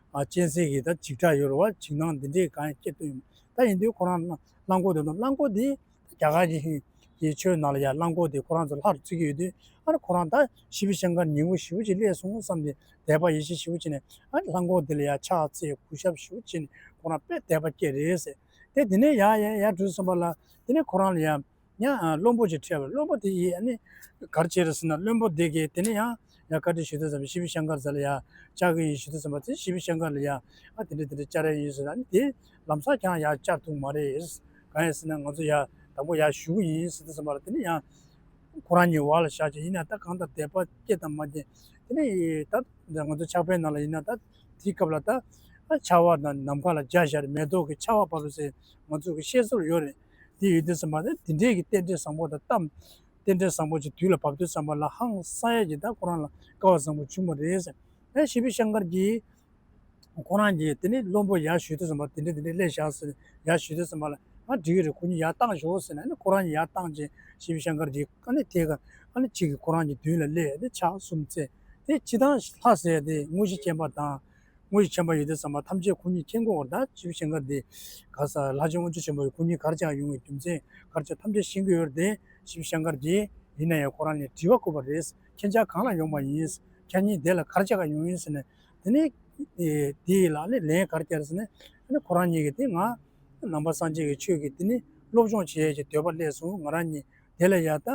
ཨ་གཅན་གཟན་གྱི་ད་འཇིགས་སྐྲག་ཡོད་རེད་བ། འཇིགས་སྣང་འདི་འདྲས་གང་ཡང་སྐྱེ་ཐུབ་ཡོད་མ་རེད། ད་ཡིན་དུས་ཁོ་རང་གླང་གོག་དེ་དང་། གླང་གོག་དེ་རྒྱ་གར་གྱི་ཧིན་གྱི་ཆོས་ནང་ལ་ཡང་གླང་གོག་དེ་ཁོ་རང་ཚོ་ལྷ་རུ་བརྩི་གི་ཡོད་དུས། ཨ་ནི་ཁོ་རང་ད་ཤི་བི་ཤང་ཀར་ཉེ་བོ་ཞེ་པོ་ཅིག་སླེབས་སོང་བསམ་སྟེ་དད་པ་ཡིད་ཆེས་ཞེ་པོ་བྱས་ནས། ཨ་ནི་གླང་གོག་དེ་ལ་ཡང་ཕྱག་འཚལ་གུས་ཞབས་ཞེ་པོ་བྱས་ནས་ཁོ་རང་དཔེ་དད་པ་སྐྱེས་རེད་ཟེར། དེ་དེ་ནས་ཡར་ཡར་ཡར་འགྲོ་བསམ་པ་ལ་དེ་ནས་ཁོ་རང་ལ་ཡང་ཡང་བློན་པོ་ཅིག་འཕྲད་པ་རེད། བློན་པོ་དེ་ཡིས་ཨ་ནི་ག་རེ་བྱས་རེད་ཟེར་ན། བློན་པོ་དེ་གིས་དེ་ནས་ཡང་ཡང་བཀའ་འདྲི་ཞུ་དུས་ཙམ་པ་ཤི་བི་ཤང་ཀར་ཟེར་ལ་ཡང་བཅར་གི་ཡིན་ཞུ་དུས་ཙམ་པ་དེ་ཤི་བི་ཤང་ཀར་ལ་ཡང་ཨ་དེ་འདྲ་དེ་འདྲ་བཅར་ཡ་ཡིན་ཟེར། ཨ་ནི་དེ་ལམ་སང་ཁྱེད་རང་ཡར་བཅར་ཐུབ་མ་རེད། གང་ཡིན་ཟེར་ན་ང་ཚོ་ཡར་དང་པོ་ཡར་ཞུ་གི་ཡིན་ཟེར་དུས་ཙམ་པ་ལ་དེ་ནས་ཡང་ ཁོ་རང་གཉིས་འོག་ལ་བཞག་ཅིག་ཡིན་ན་ད་གང་ལྟར་དད་པ་སྐྱེ་དང་མ་སྐྱེ། དེ་ནས་ད་ང་ཚོ་ཕྱག་དཔེ་ནང་ལ་ཡིན་ན་ད་དེའི་སྐབས་ལ་ད་ཆར་པ་དང་ནམ་མཁའ་ལ་འཇའ་ཤར་མེ་ཏོག་གི་ཆར་པ་བབས་ཟེར་ང་ཚོ་གི་བཤད་སྲོལ་ཡོད་རེད། དེ་ཡོད་དུས་ཙམ་པ་དེ་དེ་འདྲའི་གི་རྟེན་འབྲེལ་བཟང་པོ་དང་གཏམ། རྟེན་འབྲེལ་བཟང་པོ་ཅིག་དུས་ལ་བབས་དུས་ཙམ་པ་ལ་ཧང་སང་ཡས་ཀྱི་ད་ཁོ་རང་ལ་སྐལ་བ་བཟང་པོ་བྱུང་བ་རེད་ཟེར། ཨ་ཞི་བི་ཤང་ཀར་གྱིས་ཁོ་རང་གིས་དེ་ནས་བློན་པོ་ཡར་ཞུས་དུས་ཙམ་པ་དེ་འདྲ་དེ་འདྲ་སླེབས་བཞག་ཟེར་ཡར་ཞུས་དུས་ཙམ་པ་ལ་ང་འགྲིག་གི་རེད། ཁོ་གཉིས་ཡར་བཏང་ཤོག་ཟེར་ནས་ཨ་ནི་ཁོ་རང་གཉིས་ཡར་བཏང་རྗེས་ཞི་བི་ཤང་ཀར་གྱིས་ཨ་ནི་དེ་ག་ཨ་ནི་གཅིག་གིས་ཁོ་རང་གི་མདུན་ལ་སླེབས་ཏེ་ཕྱག་གསུམ་བཙལ་ཏེ་སྤྱིར་བཏང་ལྷ་ཟེར་དེ་དངོས་གཞི་ཅན་པ་དང་། དངོས་གཞི་ཅན་པ་ཡོད་དུས་ཙམ་པ་ཐམས་ཅད་ཁོ་གཉིས་མཁྱེན་གྱི་ཡོད་རེད། ད་ཞི་བི་ཤང་ཀར་དེ་ག་ས་ལྷ་ཆེན་དབང་ཕྱུག་ཆེན་པོ་ཁོ་གཉིས་ག་རེ་བྱེད་ཡོང་བའི་རྒྱུ་མཚན་ག་རེ་བྱེད་ཐམས་ཅད་ཤེས་ཀྱི་ཡོད་རེད་དེ། ཞི་བི་ཤང་ཀར་གྱིས་ཡིན་ན་ཡང་ཁོ་རང་ལ་དྲི་བ་བཀོད་པ་རེད། ཁྱེད་ཅག་གང་ལ་ཡོང་བ་ཡིན། ཁྱེད་གཉིས་དེ་ལ་ག་རེ་བྱེད་ག་ཡོང་ཡིན་ཟེར་ནས། དེ་ནས་དེ་ལ་ནི་ལན་ག་རེ་བསྐྱར་ཟེར་ནས་ཨ་ནི་ཁོ་རང་གཉིས་ཀྱིས་དེ་ང་ནང་པ་སངས་རྒྱས་ཀྱི་ཆོས་ཀྱི་དེ་ནི་སློབ་སྦྱོང་བྱེད་ཡས་ཀྱི་འདོད་པ་སླེབས་སོང་། ང་རང་གཉིས་དེ་ལ་ཡ་ད་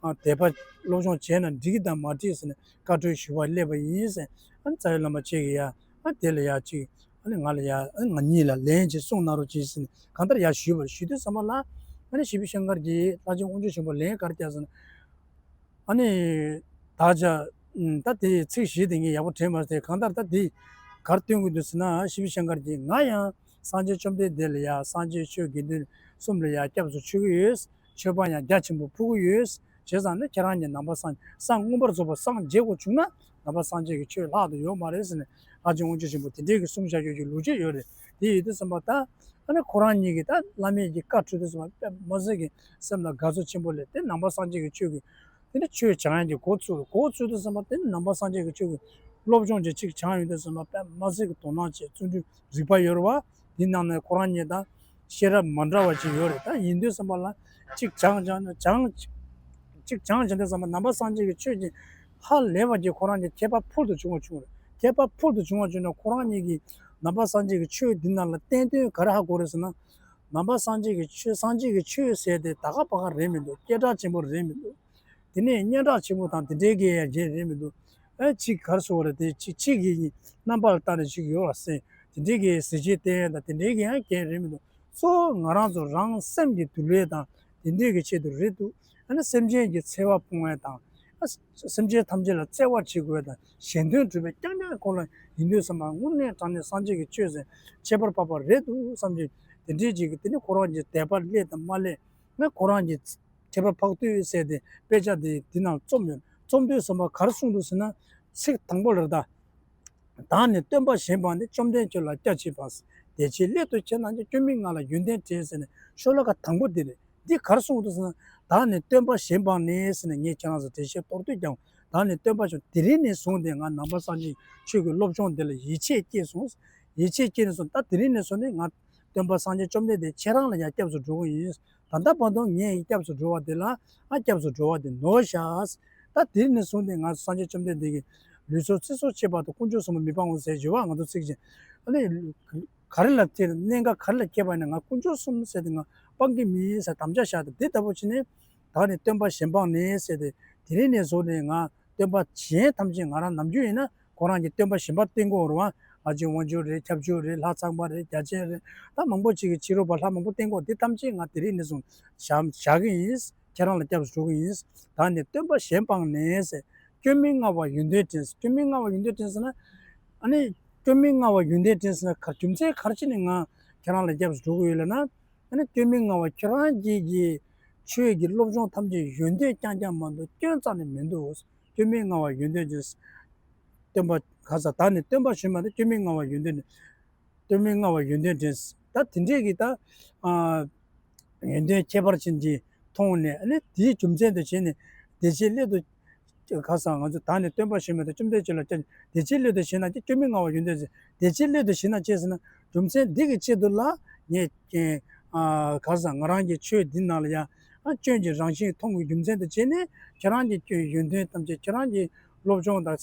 དད་པ་སློབ་སྦྱོང་བྱས་ན་འགྲིག་གི་དང་མ་འགྲིག་ཟེར་ནས་བཀའ་འཁྲོལ་ཞུ་བར་སླེབས་པ་ཡིན་ཟེར། ཨ་ནི་རྩ་བའི་བླ་མ་ཁྱེད་ཀྱིས་ཡ་ཨ་དེ་ལ་ཡ་ཅིག་ཨ་ནི་ང་ལ་ཡ་ཨ་ནི་ང་གཉིས་ལ་ལན་ཅིག་གསུང་གནང་རོགས་གྱིས་ཟེར་ནས་གང་ལྟར་ཡ་ཞུས་པ་རེད། ཞུས་དུས་ཙམ་པ་ལ་ཨ་ནི་ཞི་བི་ཤང་ཀར་གྱིས་ལྷ་ཆེན་དབང་ཕྱུག་ཆེན་པོ་ལན་ག་རེ་བསྐྱར་ཟེར་ན། ཨ་ནི། ད་ཆ། ད་དེའི་ཚིག་བཞི་དེ་ངས་ཡག་པོ་དྲན་མ་སོང་། གང་ལྟར་ད་དེ་གར་སྟོན་གྱི་འདུག་ཟེར་ན་ཞི་བི་ཤང་ཀར་གྱིས་ང་ཡང་སངས་རྒྱས་བཅོམ་ལྡན་འདས་ལ་ཡ་སངས་རྒྱས་ཆོས་དགེ་འདུན་གསུམ་ལ་ཡ་སྐྱབས་སུ་མཆི་གི་ཡོད། མཆོད་པ་ཡང་རྒྱ་ཆེན་པོ་ཕུལ་གི་ཡོད། བྱས་ཙང་ནི་ཁྱེད་རང་གཉིས་ནང་པ་སངས་སངས་མངོན་པར་རྫོགས་པར་སངས་རྒྱས་དགོས་བྱུང་ན་ནང་པ་སངས་རྒྱས་ཀྱི་ཆོས་ལྷག་ཏུ་ཡོད་མ་རེད་ཟེར་ནས་ལྷ་ཆེན་དབང་ཕྱུག་ཆེན་པོ་དེ་འདྲའི་གི་གསུང་བཤད་ཡོད་ཀྱི་ལོ་རྒྱུས་ཡོད་རེད། དེ་ཡོད་དུས་ཙམ་པ་ད་ཨ་ནི་ཁོ་རང་གཉིས་ཀྱིས་ད་བླ་མའི་གི་བཀའ་འཁྲོལ་དུས་ཙམ་པ་དཔེ་མི་སྲིད་ཀྱི་སེམས་ལ་དགའ་ཚོར་ཆེན་པོ་སླེབས་ཏེ་ནང་པ་སངས་རྒྱས་ཀྱི་ཆོས་ཀྱི། དེ་ནས་ཆོས་སྦྱང་ཡག་གི་འགོ་བཙུགས། འགོ་བཙུགས་དུས་ཙམ་པ་དེ་ནས་ནང་པ་སངས་རྒྱས་ཀྱི་ཆོས་ཀྱི་སློབ་སྦྱོང་ཅིག་ཅིག་སྦྱངས་ཡོང་དུས་ཙམ་པ་དཔེ་མི་སྲིད་ཀྱི་དོ་སྣང་བྱས། བརྩོན་འགྲུས་རིག་པ་ཡོད་རེད་བ། དེའི་ནང་ནས་ཁོ་རང་གཉིས་དང་ཤེས་རབ་མ་འདྲ་བ་ཅིག་ཡོད་རེད། ད་ཡིན་དུས་ཙམ་པ་ལ་ཅིག་སྦྱངས་སྦྱངས་སྦྱངས་ཅིག་སྦྱངས་བྱས་དུས་ཙམ་པ་ནང་པ་སངས་རྒྱས་ཀྱི་ཆོས་ཀྱི་ཧ་ལས་པ་ཅིག་ཁོ་རང་གཉིས་ཁྱད་པར་ཕུལ་དུ་བྱུང་བ་བྱུང་རེད། ཁྱད་པར་ཕུལ་དུ་བྱུང་བ་བྱུང་ནས་ཁོ་རང་གཉིས་ཀྱིས་ནང་པ་སངས་རྒྱས་ཀྱི་ཆོས་འདི་ནང་ལ་བསྟན་དོན་ག་རེ་ཧ་གོ་རེད་ཟེར་ན། ནང་པ་སངས་རྒྱས་ཀྱི་ཆོས་སངས་རྒྱས་ཀྱི་ཆོས་ཟེར་དེ་ད་ག་པ་ག་རེད་མི་འདུག་སྐད་གྲགས་ཆེན་པོ་རེད་མི་འདུག་དེ་ནས་སྙན་གྲགས་ཆེན་པོ་དང་དེ་འདྲའི་གི་ཡ་གྱལ་རེད་མི་འདུག་ཨ་ཅིག་ག་རེ་ཟེར་དགོས་རེད། དེ་ཅིག་ཅིག་གི་རྣམ་པ་ལ་བལྟས་ནས་ཅིག་ཡོད་པ་ཟེར། དེ་འདྲའི་གི་གཟི་བརྗིད་བསྟན་ཡ་དང་དེ་འདྲའི་གི་ཡང་གྱལ་རེད་མི་འདུག་གཙོ་བོ་ང་རང་ཚོ་རང་སེམས་ཀྱི་འདུལ་བ་དང་དེ་འདྲའི་གི་ཆེད་དུ་རེད་འདུག་ཨ་ནི་སེམས་ཅན་གྱི་འཚེ་བ་སྤོང་བ་དང་། ཨ་སེམས་ཅན་ཐམས་ཅད་ལ་བརྩེ་བ་བྱེད་དགོས་པ་དང་གཞན་དོན་སྒྲུབ་པའི་རྐྱང་རྐྱང་ཁོ་ལ་ཡིན་དུས་ཙམ་པ་དངོས་གནས་དྲང་གནས་སངས་རྒྱས་ཀྱི་ཆོས་ཟེར་ཁྱད་པར་འཕགས་པ་རེད་འདུག་བསམ་གྱི། དེ་འདྲའི་ཅིག་གི་དེ་ནི་ཁོ་རང་གི་དད་པ་སླེབས་དང་མ་སླེབས། ང་ཁོ་རང་གི་ཁྱད་པར་འཕགས་བསྟོད་ཟེར་ཏེ་དཔེ་ཆ་དེ་དེ་ནང་རྩོམ་ཡོད། རྩོམ་དུས་ཙམ་པ་ག་རེ་གསུངས་འདུག་ཟེར་ན། ཚིག་དང་པོ་ལ་ད། བདག་ནི་སྟོན་པ་གཞན་སྤངས་ནས། བཅོམ་ལྡན་ཁྱོད་ལ་སྐྱབས་མཆི་བ། དེ་ཕྱིར་སླད་དུ་ཁྱེད་རྣམས་ཀྱིས། སྐྱོན་མི་མངའ་ལ་ཡོན་ཏན་དྲན་ཟེར་ནས་ཤོ་ལོ་ཀ་དང་པོ་འདི་རེད། འདི་ག་རེ་གསུངས་འདུག་ཟེར་ན། བདག་ནི་སྟོན་པ་གཞན་སྤངས་ནས་ཟེར་ནས་ངས་ཁྱེད་རང་ཚོ་འགྲེལ་བཤད་མདོར་བསྡུས་ཀྱང་། བདག་ནི་སྟོན་པ་གཞན། དེ་རིང་ནས་བཟུང་སྟེ་ང་ནང་པ་སངས་རྒྱས་ཆོས་ཀྱི་སློབ་སྦྱོང་འདི་ལ་ཡིད་ཆེས་སྐྱེས་སོང་། ཡིད་ཆེས་སྐྱེས་ནས་བཟུང་ད་དེ་རིང་ནས་བཟུང་སྟེ་ང་སྟོན་པ་སངས་རྒྱས་བཅོམ་ལྡན་འདས་ཁྱེད་རང་ལ་ཡང་སྐྱབས་སུ་འགྲོ་གི་ཡིན། ད་ལྟ་བར་དུ་ངས་སྐྱབས་སུ་འགྲོ་བ་དེ་ལ་ང་སྐྱབས་སུ་འགྲོ་བ་དེ་ནོར་བཞག་ད་དེ་རིང་ནས་བཟུང་སྟེ་ང་སངས་རྒྱས་བཅོམ་ལྡན་འདས་ཀྱི་ལུས་སྲོག་ཚེ་སྲོག་ཆད་བར་དུ་དཀོན་མཆོག་གསུམ་ལ་མི་སྤང་ངོ་ཟེར་བརྗོད་པ་ང་ཚོ་ཚིག་ཅན། ཨ་ནི། ག་རེ་ལ་དེར་གནད་འགག་ག་རེ་ལ་སྐྱེས་པ་ཡིན་ན་ང་དཀོན་མཆོག་གསུམ་ཟེར་ཏེ་ང་སྤང་གི་མིན་ཟེར་དམ་བཅའ་བཞག་སྟེ་དེ་ལྟ་བུ་བྱས་ནས། བདག་ནི་སྟོན་པ་གཞན་སྤངས་ནས་ཟེར་ཏེ་དེ་རིང་ནས་བཟུང་ནས་ང་སྟོན་པ་གཞན་ཐམས་ཅད་ང་རང་ནམ་རྒྱུན་ཡིན་ན་ཁོ་རང་གི་སྟོན་པ་གཞན་པ་བསྟེན་གྱི་ཡོད་རེད་བ། ལྷ་ཆེན་དབང་ཕྱུག་རེད། ཁྱབ་འཇུག་རེད། ལྷ་ཚངས་པ་རེད། རྒྱལ་ཆེན་རེད། ད་མང་པོ་ཅིག་གི་ཕྱི་རོལ་པ་ལྷ་མང་པོ་བསྟེན་གྱི་ཡོད། དེ་ཐམས་ཅད་ང་དེ་རིང་ནས་བཟུང་བཞག་བཞག་གི་ཡིན། ཁྱེད་རང་ལ་སྐྱབས་སུ་འགྲོ་གི་ཡིན། བདག་ནི་སྟོན་པ་གཞན་སྤངས་ནས་ཟེར། སྐྱོན་མི་མངའ་བ་ཡོན་ཏན་ཅན། སྐྱོན་མི་མངའ་བ་ཡོན་ཏན་ཅན་ཟེར་ན། ཨ་ནི། སྐྱོན་མི་མངའ་བ་ཡོན་ཏན་ཅན་ཟེར་ན་ག་རྒྱུ་མཚན་ག་རེ་བྱས་ནས་ང་ཁྱེད་རང་ལ་སྐྱབས་སུ་འགྲོ་གི་ཡོད་ལབ་ན། ཨ་ནི་སྐྱོན་མི་མངའ་བ་ཁྱེད་རང་གི་གི་ཆོས་ཀྱི་སློབ་སྦྱོང་ཐམས་ཅད་ཡོན་ཏན་རྐྱང་རྐྱང་མ་གཏོགས་སྐྱོན་རྩ་ནས་མི་འདུག་སྐྱོན་མི་མངའ་བ་ཡོན་ཏན་ཅན། སྟོན་པ་ག་ས་བདག་ནི་སྟོན་པ་གཞན་མ་ནི་སྐྱོན་མི་མངའ་བ་ཡོན་ཏན། སྐྱོན་མི་མངའ་བ་ཡོན་ཏན་ཅན། ད་དེ་འདྲས་ཀྱི་ད། ཨ། ཡོན་ཏན་ཁྱད་པར་ཅན་གྱིས་མཐོང་ནས་ཨ་ནི་དེའི་རྒྱུ་མཚན་དུ་བྱས་ནས་དེ་ཕྱིར་སླད་དུ། ག་ས་ང་ཚོ་བདག་ནི་སྟོན་པ་གཞན་མ་ནི་བཅོམ་ལྡན་ཁྱོད་ལ་སྐྱབས། དེ་ཕྱིར་སླད་དུ་ཞེ་ན་ཀྱེ་སྐྱོན་མི་མངའ་བ་ཡོན་ཏན་ཅན། དེ་ཕྱིར་སླད་དུ་ཞེ་ན་ཅེས་ཟེར་ན་རྒྱུ་མཚན་འདི་གི་ཆེད་དུ་ལ་ངས་ཀྱེ། ཨ། ག་ས་ང་རང་གི་ཆོས་འདི་ནང་ལ་ཡང་ཨ་སྐྱོན་གྱི་རང་བཞིན་མཐོང་བའི་རྒྱུ་མཚན་དུ་བྱས་ནས་ཁྱེད་རང་གི་སྐྱོན་ཡོན་ཏན་ཐམས་ཅད་ཁྱེད་རང་གི་སློབ་སྦྱོང་དང་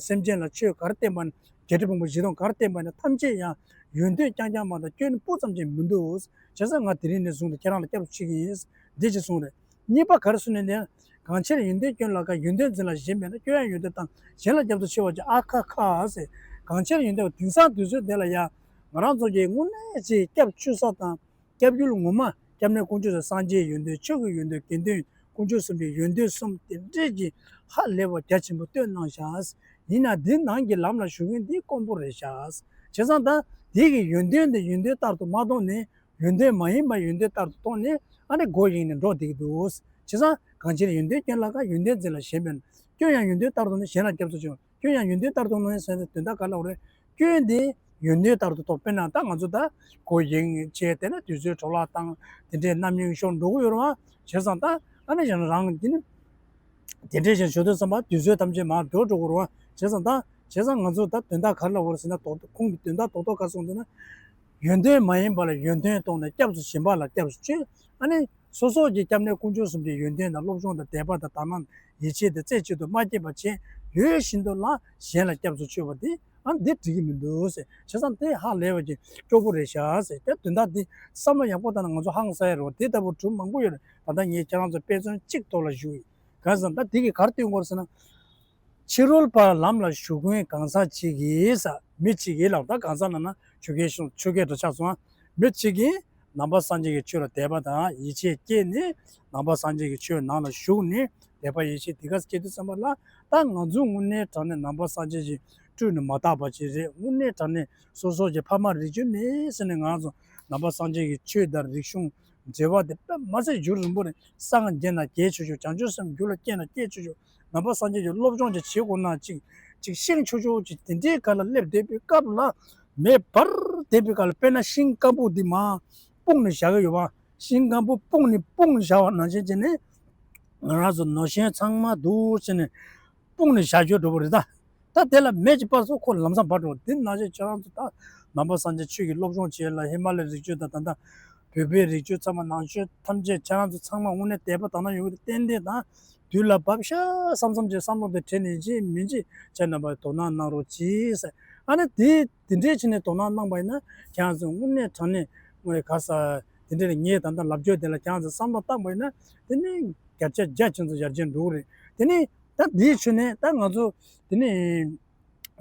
སེམས་ཅན་ལ་ཆོས་ག་རེ་བསྟན་པ་ནི་བརྒྱད་ཁྲི་ཕུང་པོ་བཞི་སྟོང་ག་རེ་བསྟན་པ་ནི་ཐམས་ཅད་ཡང་ཡོན་ཏན་རྐྱང་རྐྱང་མ་གཏོགས་སྐྱོན་སྤུ་ཙམ་ཅིག་མི་འདུག་བྱས་ཙང་ང་དེ་རིང་ནས་བཟུང་སྟེ་ཁྱེད་རང་ལ་སྐྱབས་སུ་མཆི་གི་ཡིན། འདི་ཅིག་གསུངས་རེད། གཉིས་པ་ག་རེ་གསུངས་ནས་ནི། གང་ཕྱིར་ཡོན་ཏན་སྐྱོན་ལ་དགའ། ཡོན་ཏན་འཛིན་ལ་ཞེན་པས་ན། སྐྱོན་ཡང་ཡོན་ཏན་དང་། གཞན་ལ་སྐྱབས་སུ་མཆི་བར་བྱ། ཨ་ཁ་ཁ་ཟེར། གང་ཕྱིར་ཡོན་ཏན་དེང་སང་དུས་ཚོད་འདི་ལ་ཡང་ང་རང་ཚོ་གི་དངོས་གནས་ཅིག་སྐྱབས་བཅོལ་ས་དང་སྐྱབས་ཡུལ་ངོ་མ་སྐྱབས་གནས་དཀོན་མཆོག་ཟེར་སངས་རྒྱས་ཡོན་ཏན་ཆོས་ཀྱི་ཡོན་ཏན་དགེ་འདུན་ དཀོན་མཆོག་གསུམ་གྱི་ཡོན་ཏན་གསུམ་དེ་འདྲས་ཀྱི་ཧ་ལས་པ་རྒྱ་ཆེན་པོ་སྟོན་གནང་ཤག་ཡིན་ན་འདི་ནང་གི་ལམ་ལ་ཞུགས་མཁན་འདི་དཀོན་པོ་རེད་ཤག་བྱས་ཙང་ད་དེ་གི་ཡོན་ཏན་དེ་ཡོན་ཏན་ལྟར་དུ་མ་མཐོང་ནས། ཡོན་ཏན་མ་ཡིན་པ་ཡོན་ཏན་ལྟར་དུ་མཐོང་ནས་ཨ་ནི་མགོ་གཡེངས་ནས་འགྲོ་བསྡད་ཀྱི་འདུག་བྱས་ཙང་གང་ཕྱིར་ཡོན་ཏན་ཅན་ལ་དགའ། ཡོན་ཏན་ཅན་ལ་ཞེན་པས་ན། སྐྱོན་ཡང་ཡོན་ཏན་ལྟར་མཐོང་ནས། གཞན་ལ་སྐྱབས་སུ་མཆིའོ། སྐྱོན་ཡང་ཡོན་ཏན་ལྟར་དུ་མཐོང་ནས་ཟེར་ཏེ་དོན་དག་ག་ལ་འོ་རེད། སྐྱོན་དེ་ཡོན་ཏན་ལྟར་དུ་མཐོང་། དཔེར་ན་ད་ང་ཚོ་ད་མགོ་གཡེངས་བྱས་དེ་ན་དུས་ཚོད་འཕྲོ་བརླག་བཏང་དེ་འདྲའི་རྣམ་གཡེང་ཤོར་འགྲོ་གི་ཡོད་རེད་བ། བྱས་ཙང་ད་ཨ་ནི་གཞན་རང་གི་ནི། དེ་འདྲའི་ཞིག་ཞུ་དུས་ཙམ་པ་དུས་ཚོད་ཐམས་ཅད་མར་འགྲོ་འགྲོ་གི་རེད་བ། བྱས་ཙང་ད་བྱས་ཙང་ང་ཚོ་ད་དོན་དག་ག་རེ་ལབ་དགོས་རེད་ཟེར་ན། རྡོག་ཁོང་གིས་དོན་དག་རྡོག་རྡོག་ག་གསུངས་འདུག་ན། ཡོན་ཏན་མ་ཡིན་པ་ལ་ཡོན་ཏན་མཐོང་ནས་སྐྱབས་སུ་ཞེན་པ་ལ་སྐྱབས་སུ་མཆི། ཨ་ནི་སོ་སོ་གི་སྐྱབས་གནས་དཀོན་མཆོག་གསུམ་གྱི་ཡོན་ཏན་དང་སློབ་སྦྱོང་དང་དད་པ་དང་དག་སྣང་ཡིད་ཆེས་དེ་རྩེ་གཅིག་ཏུ་མ་སྐྱེས་པ་བྱས། ཡོད་བཞིན་དུ་ལ་གཞན་ལ་སྐྱབས་སུ་མཆི་བ་དེ་ཨ་འདི་འགྲིག་གི་མི་འདུག་ཟེར། བྱས་ཙང་དེ་ཧ་ལས་པ་ཅིག་སྐྱོ་པོ་རེད་ཤག་ཟེར། དེ་དོན་དག་འདི་བསམ་བློ་ཡག་པོ་བཏང་ན་ང་ཚོ་ཧང་སང་ཡ་རེད་བ། དེ་ལྟ་བུ་གྲུབ་མང་པོ་ཡོད་རེད། ད་ལྟ་ངས་ཁྱེད་རང་ཚོ་དཔེ་མཚོན་གཅིག་ཐོག་ལ་ཞུ་ཡིན། གང་ཟེར་ན་ད་དེ་གིས་ག་རེ་སྟོན་གྱི་ཡོད་རེད་ཟེར་ན། ཕྱི་རོལ་པ་ལམ་ལ་ཞུགས་མཁན་གང་ཟག་ཅིག་གིས་ས་མི་གཅིག་གིས་ལབ། ད་གང་ཟག་ལབ་ན་ཆོས་སྐད་ཤོད། ཆོས་སྐད་འདྲ་ཆགས་སོང་ཨ། མི་གཅིག་གིས་ནང་པ་སངས་རྒྱས་ཀྱི་ཆོས་ལ་དད་པ་དང་ཡིད་ཆེས་སྐྱེས་ནས། ནང་པ་སངས་རྒྱས་ཀྱི་ཆོས་ནང་ལ་ཞུགས་ནས་དད་པ་ཡིད་ཆེས་དེ་ག་སྐྱེ་དུས་ཙམ་པ་ལ། ད་ང་ཚོ་དངོས་གནས་དྲང་གནས་ནང་པ་སངས་རྒྱས་ཀྱི་སྤྲུལ་ནས་མ་དག་པ་ཅིག་རེད། དངོས་གནས་དྲང་གནས་སོ་སོ་གྱི་ཕ་མ་རིགས་རྒྱུད་མེད་ཟེར་ནས་ང་ཚོ་ནང་པ་སངས་རྒྱས་ཀྱི་ཆོས་དང་རིག་གཞུང་འབྲེལ་བ་དེ་དཔེ་མ་ཚད་རྒྱུན་རིང་པོ་ནས་སངས་རྒྱས་ན་རྒྱས་ཆོག་ཆོག། བྱང་ཆུབ་སེམས་རྒྱུད་ལ་སྐྱེས་ན་སྐྱེས་ཆོག་ཆོག། ནང་པ་སངས་རྒྱས་ཀྱི་སློབ་སྦྱོང་ཅིག་བྱེད་དགོས་ན་ཅིག་ཅིག་ཤེས་ཆོག་ཆོག་ཅིག་དེ་འདྲའི་སྒང་ལ་སླེབས་བསྡད་པའི་སྐབས་ལ། མེ་འབར་བསྡད་པའི་སྒང་ལ། དཔེར་ན་ཤིང་སྐམ་པོ་འདི་མར་སྤུངས་ནས་བཞག་གི་ཡོད་པ། ཤིང་སྐམ་པོ་སྤུངས་ནས་སྤུངས་བཞག་པ་ནང་བཞིན་བྱས་ནས་ང་རང་ཚོ་ནོར་ཤན་ཚང་མ་འདུག་བྱས་ནས་སྤུངས་ནས་བཞག་རྒྱུ་འགྲོ་བ་རེད་ད། ད་དེ་ལ་མེ་ཅིག་སྤར་སོང་། ཁོ་ལམ་སང་འབར་འགྲོ། དེ་ནང་བཞིན་ཁྱེད་རང་ཚོ་ད་ནང་པ་སངས་རྒྱས་ཆོས་ཀྱི་སློབ་སྦྱོང་བྱས་ལ། ཧི་མ་ལའི་རི་རྒྱུད་དང་། ད་ལྟ་བོད་པའི་རི་རྒྱུད་ཚང་མ། ནང་ཆོས་ཐམས་ཅད་ཁྱེད་རང་ཚོ་ཚང་མ་དངོས་གནས་དད་པ་དག་སྣང་ཡོད་ཀྱི་ཏན་ཏན་དང་དུས་ལ་བབ་ཤག་བསམ་བསམ་གྱི་བསམ་བློ་དེ་དྲན་ནས་ཅིག་མིན་ཅིག་ཁྱེད་རྣམ་པ་དོ་སྣང་གནང་རོགས་གྱིས་ཟེར། ཨ་ནི་དེ་དེ་འདྲའི་ཕྱིན་ནས་དོ་སྣང་གནང་པ་ཡིན་ན་ཁྱེད་རང་ཚོ་དངོས་གནས་དྲང་གནས་དངོས་གནས་ག་ས་དེ་འདྲའི་ངས་ད་ལྟ་ལབ་རྒྱུ་དེ་ལ་ཁྱེད་རང་ཚོ་བསམ་བློ་བཏང་པ་ཡིན་ན། དེ་ནི་བརྒྱ་ཆ་བརྒྱ་ཁྱེད་ཚོ་ཡར་རྒྱས་འགྲོ་གི་རེད། དེ་ནི་ད་འདིའི་ཕྱིན་ནས་ད་ང་ཚོ་དེ་ནི།